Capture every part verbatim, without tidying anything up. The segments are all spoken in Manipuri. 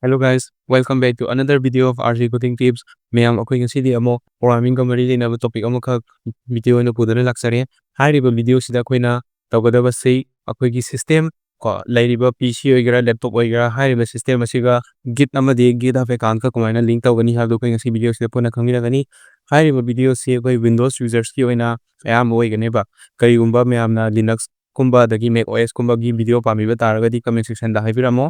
Hello guys, welcome back to another video of R J Coding Tips. ꯃꯌꯥꯝ, ꯑꯩꯈꯣꯏ ꯉꯁꯤꯗꯤ ꯑꯃꯨꯛ programmingꯒ ꯃꯔꯤ ꯂꯩꯅꯕ topic ꯑꯃꯈꯛ video ꯑꯣꯏꯅ ꯄꯨꯗꯨꯅ ꯂꯥꯛꯆꯔꯦ꯫ ꯍꯥꯏꯔꯤꯕ videoꯁꯤꯗ ꯑꯩꯈꯣꯏꯅ ꯇꯧꯒꯗꯕꯁꯤ ꯑꯩꯈꯣꯏꯒꯤ system ꯀꯣ, ꯂꯩꯔꯤꯕ P C ꯑꯣꯏꯒꯦꯔꯥ, laptop ꯑꯣꯏꯒꯦꯔꯥ, ꯍꯥꯏꯔꯤꯕ system ꯑꯁꯤꯒ Git ꯑꯃꯗꯤ GitHub accountꯀ ꯀꯃꯥꯏꯅ link ꯇꯧꯒꯅꯤ ꯍꯥꯏꯕꯗꯨ ꯑꯩꯈꯣꯏ ꯉꯁꯤ videoꯁꯤꯗ ꯄꯨꯟꯅ ꯈꯪꯃꯤꯟꯅꯒꯅꯤ꯫ ꯍꯥꯏꯔꯤꯕ videoꯁꯤ ꯑꯩꯈꯣꯏ Windows usersꯀꯤ ꯑꯣꯏꯅ ꯑꯌꯥꯝꯕ ꯑꯣꯏꯒꯅꯦꯕ꯫ ꯀꯔꯤꯒꯨꯝꯕ ꯃꯌꯥꯝꯅ Linux ꯀꯨꯝꯕ ꯑꯗꯒꯤ Mac OS ꯀꯨꯝꯕꯒꯤ video ꯄꯥꯝꯕꯤꯕ ꯇꯥꯔꯒꯗꯤ comment sectionꯗ ꯍꯥꯏꯕꯤꯔꯝꯃꯣ꯫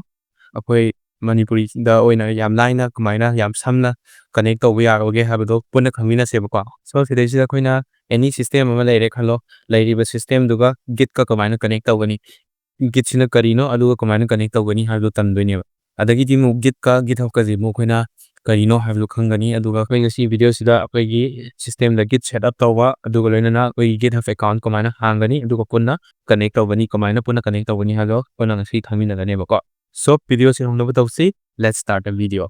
ꯑꯩꯈꯣꯏ ꯃꯅꯤꯄꯨꯔꯤꯗ ꯑꯣꯏꯅ ꯌꯥꯝ ꯂꯥꯏꯅ ꯀꯃꯥꯏꯅ ꯌꯥꯝ ꯁꯝꯅ connect ꯇꯧꯕ ꯌꯥꯔꯣꯏꯒꯦ ꯍꯥꯏꯕꯗꯣ ꯄꯨꯟꯅ ꯈꯪꯃꯤꯟꯅꯁꯦꯕꯀꯣ꯫ So ꯁꯤꯗꯩꯁꯤꯗ ꯑꯩꯈꯣꯏꯅ any system ꯑꯃ ꯂꯩꯔꯦ ꯈꯜꯂꯣ, ꯂꯩꯔꯤꯕ systemꯗꯨꯒ Gitꯀ ꯀꯃꯥꯏꯅ connect ꯇꯧꯒꯅꯤ, Gitꯁꯤꯅ ꯀꯔꯤꯅꯣ ꯑꯗꯨꯒ ꯀꯃꯥꯏꯅ connect ꯇꯧꯒꯅꯤ ꯍꯥꯏꯕꯗꯣ ꯇꯝꯗꯣꯏꯅꯦꯕ꯫ ꯑꯗꯒꯤꯗꯤ ꯑꯃꯨꯛ Gitꯀ GitHubꯀꯁꯦ ꯑꯃꯨꯛ ꯑꯩꯈꯣꯏꯅ ꯀꯔꯤꯅꯣ ꯍꯥꯏꯕꯗꯨ ꯈꯪꯒꯅꯤ꯫ ꯑꯗꯨꯒ ꯑꯩꯈꯣꯏ ꯉꯁꯤ videoꯁꯤꯗ ꯑꯩꯈꯣꯏꯒꯤ systemꯗ Git setup ꯇꯧꯕ, ꯑꯗꯨꯒ ꯂꯣꯏꯅꯅ ꯑꯩꯈꯣꯏꯒꯤ GitHub account ꯀꯃꯥꯏꯅ ꯍꯥꯡꯒꯅꯤ, ꯑꯗꯨꯒ ꯄꯨꯟꯅ connect ꯇꯧꯒꯅꯤ, ꯀꯃꯥꯏꯅ ꯄꯨꯟꯅ connect ꯇꯧꯒꯅꯤ ꯍꯥꯏꯕꯗꯣ ꯄꯨꯟꯅ ꯉꯁꯤ ꯈꯪꯃꯤꯟꯅꯒꯅꯦꯕꯀꯣ꯫ So videoꯁꯤ ꯍꯧꯅꯕ ꯇꯧꯁꯤ꯫ Let's start the video.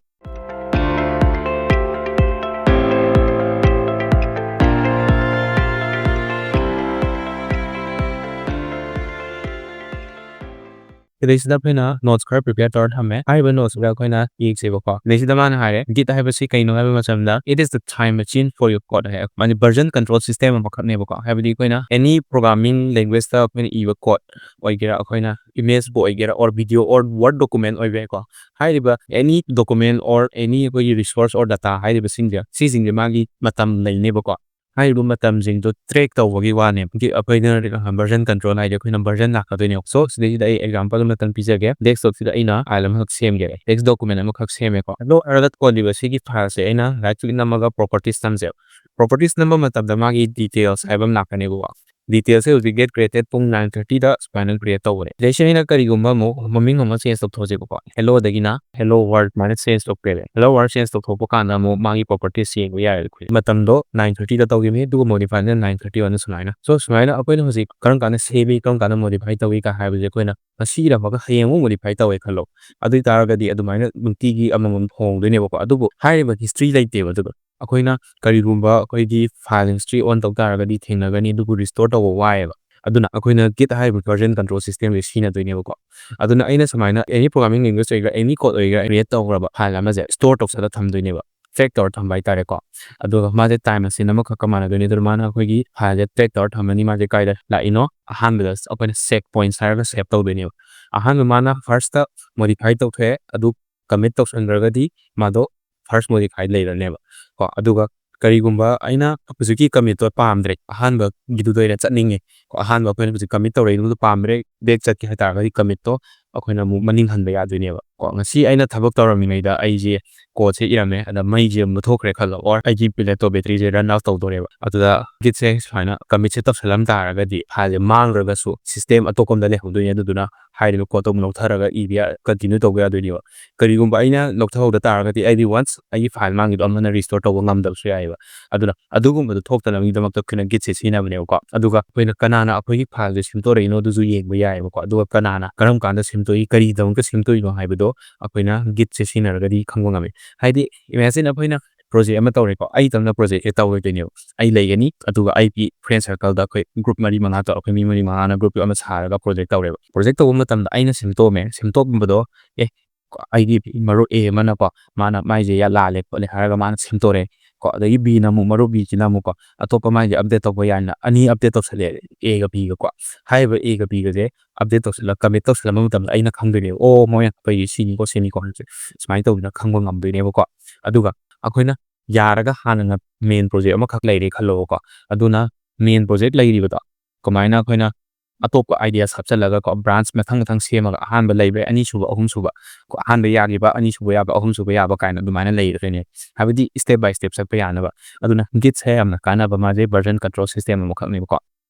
ꯁꯤꯗꯩꯁꯤꯗ ꯑꯩꯈꯣꯏꯅ notes ꯈꯔ prepare ꯇꯧꯔ ꯊꯝꯃꯦ꯫ ꯍꯥꯏꯔꯤꯕ notesꯁꯤꯗ ꯑꯩꯈꯣꯏꯅ ꯌꯦꯡꯁꯦꯕꯀꯣ꯫ ꯁꯤꯗꯩꯁꯤꯗ ꯃꯥꯅ ꯍꯥꯏꯔꯦ, Git ꯍꯥꯏꯕꯁꯤ ꯀꯩꯅꯣ ꯍꯥꯏꯕ ꯃꯇꯝꯗ, "It is the time machine for your code" ꯍꯥꯏ꯫ ꯃꯥꯅꯤ version control system ꯑꯃꯈꯛꯅꯦꯕꯀꯣ꯫ ꯍꯥꯏꯕꯗꯤ ꯑꯩꯈꯣꯏꯅ any programming languageꯇ ꯑꯩꯈꯣꯏꯅ ꯏꯕ code ꯑꯣꯏꯒꯦꯔꯥ, ꯑꯩꯈꯣꯏꯅ imageꯕꯨ ꯑꯣꯏꯒꯦꯔꯥ, or video or Word document ꯑꯣꯏꯕ ꯌꯥꯏꯀꯣ꯫ ꯍꯥꯏꯔꯤꯕ any document or any ꯑꯩꯈꯣꯏꯒꯤ resource or data ꯍꯥꯏꯔꯤꯕꯁꯤꯡꯁꯦ, ꯁꯤꯁꯤꯡꯁꯦ ꯃꯥꯒꯤ ꯃꯇꯝ ꯂꯩꯅꯦꯕꯀꯣ꯫ ꯍꯥꯏꯔꯤꯕ ꯃꯇꯝꯁꯤꯡꯗꯣ track ꯇꯧꯕꯒꯤ ꯋꯥꯅꯦ꯫ ꯍꯧꯖꯤꯛ ꯑꯩꯈꯣꯏꯅ version control ꯍꯥꯏꯗꯤ ꯑꯩꯈꯣꯏꯅ version ꯂꯥꯛꯀꯗꯣꯏꯅꯦ꯫ So ꯁꯤꯗꯩꯁꯤꯗ ꯑꯩ example ꯑꯃꯇꯪ ꯄꯤꯖꯒꯦ꯫ Desktopꯁꯤꯗ ꯑꯩꯅ file ꯑꯃꯈꯛ ꯁꯦꯝꯒꯦ, text document ꯑꯃꯈꯛ ꯁꯦꯝꯃꯦꯀꯣ꯫ Hello ꯍꯥꯏꯔꯒ ꯀꯣꯜꯂꯤꯕ ꯁꯤꯒꯤ fileꯁꯦ ꯑꯩꯅ right click ꯅꯝꯃꯒ properties ꯅꯝꯖꯦꯕ꯫ Properties ꯅꯝꯕ ꯃꯇꯝꯗ ꯃꯥꯒꯤ details ꯍꯥꯏꯕ ꯑꯃ ꯂꯥꯛꯀꯅꯦꯕꯀꯣ꯫ Detailsꯁꯦ ꯍꯧꯖꯤꯛ date created ꯄꯨꯡ nine thirtyꯗ ꯁꯨꯃꯥꯏꯅ create ꯇꯧꯕꯅꯦ꯫ ꯁꯤꯗꯩꯁꯤꯗ ꯑꯩꯅ ꯀꯔꯤꯒꯨꯝꯕ ꯑꯃꯨꯛ ꯃꯃꯤꯡ ꯑꯃ change ꯇꯧꯊꯣꯛꯁꯦꯕꯀꯣ꯫ Helloꯗꯒꯤꯅ Hello World ꯁꯨꯃꯥꯏꯅ change ꯇꯧꯊꯣꯛꯑꯦ꯫ Hello World change ꯇꯧꯊꯣꯛꯄ ꯀꯥꯟꯗ ꯑꯃꯨꯛ ꯃꯥꯒꯤ properties ꯌꯦꯡꯕ ꯌꯥꯏ ꯑꯩꯈꯣꯏ꯫ ꯃꯇꯝꯗꯣ nine thirtyꯗ ꯇꯧꯈꯤꯕꯅꯤ, ꯑꯗꯨꯒ modifyꯅ nine thirty ꯑꯣꯏꯅ ꯁꯨꯃꯥꯏꯅ꯫ So ꯁꯨꯃꯥꯏꯅ ꯑꯩꯈꯣꯏꯅ ꯍꯧꯖꯤꯛ ꯀꯔꯝ ꯀꯥꯟꯗ ꯁꯦꯝꯃꯤ, ꯀꯔꯝ ꯀꯥꯟꯗ modify ꯇꯧꯏ ꯀꯥꯏ ꯍꯥꯏꯕꯁꯦ ꯑꯩꯈꯣꯏꯅ ꯉꯁꯤ ꯏꯔꯝꯃꯒ ꯍꯌꯦꯡ ꯑꯃꯨꯛ modify ꯇꯧꯋꯦ ꯈꯜꯂꯣ꯫ ꯑꯗꯨ ꯑꯣꯏ ꯇꯥꯔꯒꯗꯤ ꯑꯗꯨꯃꯥꯏꯅ ꯅꯨꯡꯇꯤꯒꯤ ꯑꯃꯃꯝ ꯍꯣꯡꯗꯣꯏꯅꯦꯕꯀꯣ꯫ ꯑꯗꯨꯕꯨ ꯍꯥꯏꯔꯤꯕ history ꯂꯩꯇꯦꯕ꯫ ꯑꯗꯨꯒ ꯑꯩꯈꯣꯏꯅ ꯀꯔꯤꯒꯨꯝꯕ ꯑꯩꯈꯣꯏꯒꯤ file history on ꯇꯧ ꯇꯥꯔꯒꯗꯤ ꯊꯦꯡꯅꯒꯅꯤ, ꯑꯗꯨꯕꯨ restore ꯇꯧꯕ ꯋꯥꯏꯑꯦꯕ꯫ ꯑꯗꯨꯅ ꯑꯩꯈꯣꯏꯅ Git ꯍꯥꯏꯔꯤꯕ version control system ꯁꯦ ꯁꯤꯖꯤꯟꯅꯗꯣꯏꯅꯦꯕꯀꯣ꯫ ꯑꯗꯨꯅ ꯑꯩꯅ ꯁꯨꯃꯥꯏꯅ any programming language ꯑꯣꯏꯒꯦꯔꯥ, any code ꯑꯣꯏꯒꯦꯔꯥ, create ꯇꯧꯈ꯭ꯔꯕ file ꯑꯃꯁꯦ store ꯇꯧꯁꯜꯂ ꯊꯝꯗꯣꯏꯅꯦꯕ, track ꯇꯧꯔ ꯊꯝꯕ ꯍꯥꯏꯇꯥꯔꯦꯀꯣ꯫ ꯑꯗꯨꯒ ꯃꯥꯁꯦ time machine ꯑꯃꯈꯛꯀ ꯃꯥꯟꯅꯗꯣꯏꯅꯦ꯫ ꯑꯗꯨꯅ ꯃꯥꯅ ꯑꯩꯈꯣꯏꯒꯤ file ꯁꯦ track ꯇꯧꯔ ꯊꯝꯃꯅꯤ꯫ ꯃꯥꯁꯦ ꯀꯥꯏꯗ ꯂꯥꯛꯏꯅꯣ? ꯑꯍꯥꯟꯕꯗ ꯑꯩꯈꯣꯏꯅ check points ꯍꯥꯏꯔꯒ save ꯇꯧꯗꯣꯏꯅꯦꯕ꯫ ꯑꯍꯥꯟꯕ ꯃꯥꯅ first modify ꯇꯧꯊꯣꯛꯑꯦ, ꯑꯗꯨ commit ꯇꯧꯁꯟꯈ꯭ꯔꯒꯗꯤ ꯃꯥꯗꯣ first modify ꯂꯩꯔꯅꯦꯕ ꯀꯣ꯫ ꯑꯗꯨꯒ ꯀꯔꯤꯒꯨꯝꯕ ꯑꯩꯅ ꯍꯧꯖꯤꯛꯀꯤ commit ꯇꯣ ꯄꯥꯝꯗ꯭ꯔꯦ, ꯑꯍꯥꯟꯕꯒꯤꯗꯨꯗ ꯑꯣꯏꯅ ꯆꯠꯅꯤꯡꯉꯦ ꯀꯣ, ꯑꯍꯥꯟꯕ ꯑꯩꯈꯣꯏꯅ ꯍꯧꯖꯤꯛ commit ꯇꯧꯔꯛꯏꯗꯨꯗ ꯄꯥꯝꯗ꯭ꯔꯦ, back ꯆꯠꯀꯦ ꯍꯥꯏꯇꯥꯔꯒꯗꯤ commit ꯇꯣ ꯑꯩꯈꯣꯏꯅ ꯑꯃꯨꯛ ꯃꯅꯤꯡ ꯍꯟꯕ ꯌꯥꯗꯣꯏꯅꯦꯕ ꯀꯣ꯫ ꯉꯁꯤ ꯑꯩꯅ ꯊꯕꯛ ꯇꯧꯔꯝꯃꯤꯉꯩꯗ ꯑꯩꯁꯦ code ꯁꯦ ꯏꯔꯝꯃꯦ, ꯑꯗ ꯃꯩꯁꯦ ꯃꯨꯠꯊꯣꯛꯈ꯭ꯔꯦ ꯈꯜꯂꯣ, or ꯑꯩꯒꯤ laptop battery ꯁꯦ run out ꯇꯧꯗꯣꯔꯦꯕ꯫ ꯑꯗꯨꯗ Git ꯁꯦ ꯁꯨꯃꯥꯏꯅ commit ꯁꯦ ꯇꯧꯁꯜꯂꯝ ꯇꯥꯔꯒꯗꯤ file ꯁꯦ ꯃꯥꯡꯈ꯭ꯔꯒꯁꯨ system ꯑꯇꯣꯞꯄ ꯑꯃꯗ ꯂꯩꯍꯧꯗꯣꯏꯅꯦ꯫ ꯑꯗꯨꯗꯨꯅ ꯍꯥꯏꯔꯤꯕ code ꯇꯣ ꯑꯃꯨꯛ ꯂꯧꯊꯔꯒ ꯏꯕ ꯌꯥ-, continue ꯇꯧꯕ ꯌꯥꯗꯣꯏꯅꯦꯕ꯫ ꯀꯔꯤꯒꯨꯝꯕ ꯑꯩꯅ ꯂꯧꯊꯍꯧꯗ ꯇꯥꯔꯒꯗꯤ ꯑꯩꯗꯤ once ꯑꯩꯒꯤ file ꯃꯥꯡꯈꯤꯕꯗꯣ ꯑꯃꯅ restore ꯇꯧꯕ ꯉꯝꯗꯕꯁꯨ ꯌꯥꯏꯑꯕ꯫ ꯑꯗꯨꯅ ꯑꯗꯨꯒꯨꯝꯕꯗꯣ ꯊꯣꯛꯇꯅꯕꯒꯤꯗꯃꯛꯇ ꯑꯩꯈꯣꯏꯅ Git ꯁꯦ ꯁꯤꯖꯤꯟꯅꯕꯅꯦꯕꯀꯣ꯫ ꯑꯗꯨꯒ ꯑꯩꯈꯣꯏꯅ ꯀꯅꯥꯅ ꯑꯩꯈꯣꯏꯒꯤ file ꯁꯦ ꯁꯦꯝꯗꯣꯔꯛꯏꯅꯣ ꯑꯗꯨꯁꯨ ꯌꯦꯡꯕ ꯌꯥꯏꯑꯕꯀꯣ꯫ ꯑꯗꯨꯒ ꯀꯅꯥꯅ ꯀꯔꯝ ꯀꯥꯟꯗ ꯁꯦꯝꯗꯣꯛꯏ, ꯀꯔꯤꯒꯤꯗꯃꯛꯇ ꯁꯦꯝꯗꯣꯛꯏꯅꯣ ꯍꯥꯏꯕꯗꯣ ꯑꯩꯈꯣꯏꯅ Git ꯁꯦ ꯁꯤꯖꯤꯟꯅꯔꯒꯗꯤ ꯈꯪꯕ ꯉꯝꯃꯤ꯫ ꯍꯥꯏꯗꯤ imagine ꯑꯩꯈꯣꯏꯅ project ꯑꯃ ꯇꯧꯔꯦꯀꯣ, ꯑꯩꯇꯪꯅ project ꯁꯦ ꯇꯧꯔꯣꯏꯗꯣꯏꯅꯦꯕ꯫ ꯑꯩ ꯂꯩꯒꯅꯤ, ꯑꯗꯨꯒ ꯑꯩꯒꯤ friend circle ꯗ ꯑꯩꯈꯣꯏ group ꯃꯔꯤ ꯃꯉꯥ ꯇꯧꯔ, ꯑꯩꯈꯣꯏ ꯃꯤ ꯃꯔꯤ ꯃꯉꯥꯅ group ꯑꯃ ꯁꯥꯔꯒ project ꯇꯧꯔꯦꯕ꯫ Project ꯇꯧꯕ ꯃꯇꯝꯗ ꯑꯩꯅ ꯁꯦꯝꯗꯣꯛꯑꯝꯃꯦ, ꯁꯦꯝꯗꯣꯛꯑꯝꯕꯗꯣ ꯑꯦ, ꯑꯩꯒꯤ ꯃꯔꯨꯞ A ꯑꯃꯅꯀꯣ, ꯃꯥꯅ ꯃꯥꯏꯁꯦ ꯌꯥ-, ꯂꯥꯜꯂꯦ ꯈꯣꯠꯂꯦ ꯍꯥꯏꯔꯒ ꯃꯥꯅ ꯁꯦꯝꯗꯣꯔꯛꯑꯦ ꯀꯣ꯫ ꯑꯗꯒꯤ B ꯅ ꯑꯃꯨꯛ, ꯃꯔꯨꯞ B ꯁꯤꯅ ꯑꯃꯨꯛꯀꯣ, ꯑꯇꯣꯞꯄ ꯃꯥꯏꯁꯦ update ꯇꯧꯕ ꯌꯥꯏꯅ ꯑꯅꯤ update ꯇꯧꯁꯜꯂꯛꯑꯦ, A ꯒ B ꯒ ꯀꯣ꯫ ꯍꯥꯏꯔꯤꯕ A ꯒ B ꯒꯁꯦ update ꯇꯧꯁꯜꯂ, commit ꯇꯧꯁꯜꯂꯝꯕ ꯃꯇꯝꯗ ꯑꯩꯅ ꯈꯪꯗꯣꯏꯅꯦꯕ, "ꯑꯣ, ꯃꯣꯏꯅ ꯑꯩꯈꯣꯏꯒꯤ ꯁꯤꯅꯤꯀꯣ, ꯁꯤꯅꯤꯀꯣ" ꯍꯥꯏꯕꯁꯦ ꯁꯨꯃꯥꯏꯅ ꯇꯧꯗꯅ ꯈꯪꯕ ꯉꯝꯗꯣꯏꯅꯦꯕꯀꯣ꯫ ꯑꯗꯨꯒ ꯑꯩꯈꯣꯏꯅ ꯌꯥꯔꯒ ꯍꯥꯟꯅꯅ main project ꯑꯃꯈꯛ ꯂꯩꯔꯦ ꯈꯜꯂꯣꯕꯀꯣ꯫ ꯑꯗꯨꯅ main project ꯂꯩꯔꯤꯕꯗꯣ ꯀꯃꯥꯏꯅ ꯑꯩꯈꯣꯏꯅ ꯑꯇꯣꯞꯄ ideas ꯍꯥꯞꯆꯤꯜꯂꯒ ꯀꯣ, branch ꯃꯊꯪ ꯃꯊꯪ ꯁꯦꯝꯃꯒ ꯑꯍꯥꯟꯕ ꯂꯩꯕ꯭ꯔꯦ, ꯑꯅꯤꯁꯨꯕ, ꯑꯍꯨꯝꯁꯨꯕ ꯀꯣ, ꯑꯍꯥꯟꯕ ꯌꯥꯈꯤꯕ, ꯑꯅꯤꯁꯨꯕ ꯌꯥꯕ, ꯑꯍꯨꯝꯁꯨꯕ ꯌꯥꯕ ꯀꯥꯏꯅ ꯑꯗꯨꯃꯥꯏꯅ ꯂꯩꯔꯗꯣꯏꯅꯦ꯫ ꯍꯥꯏꯕꯗꯤ step by step ꯆꯠꯄ ꯌꯥꯅꯕ꯫ ꯑꯗꯨꯅ Git ꯁꯦ ꯌꯥꯝꯅ ꯀꯥꯟꯅꯕ, ꯃꯥꯁꯦ version control system ꯑꯃꯈꯛꯅꯦꯕꯀꯣ꯫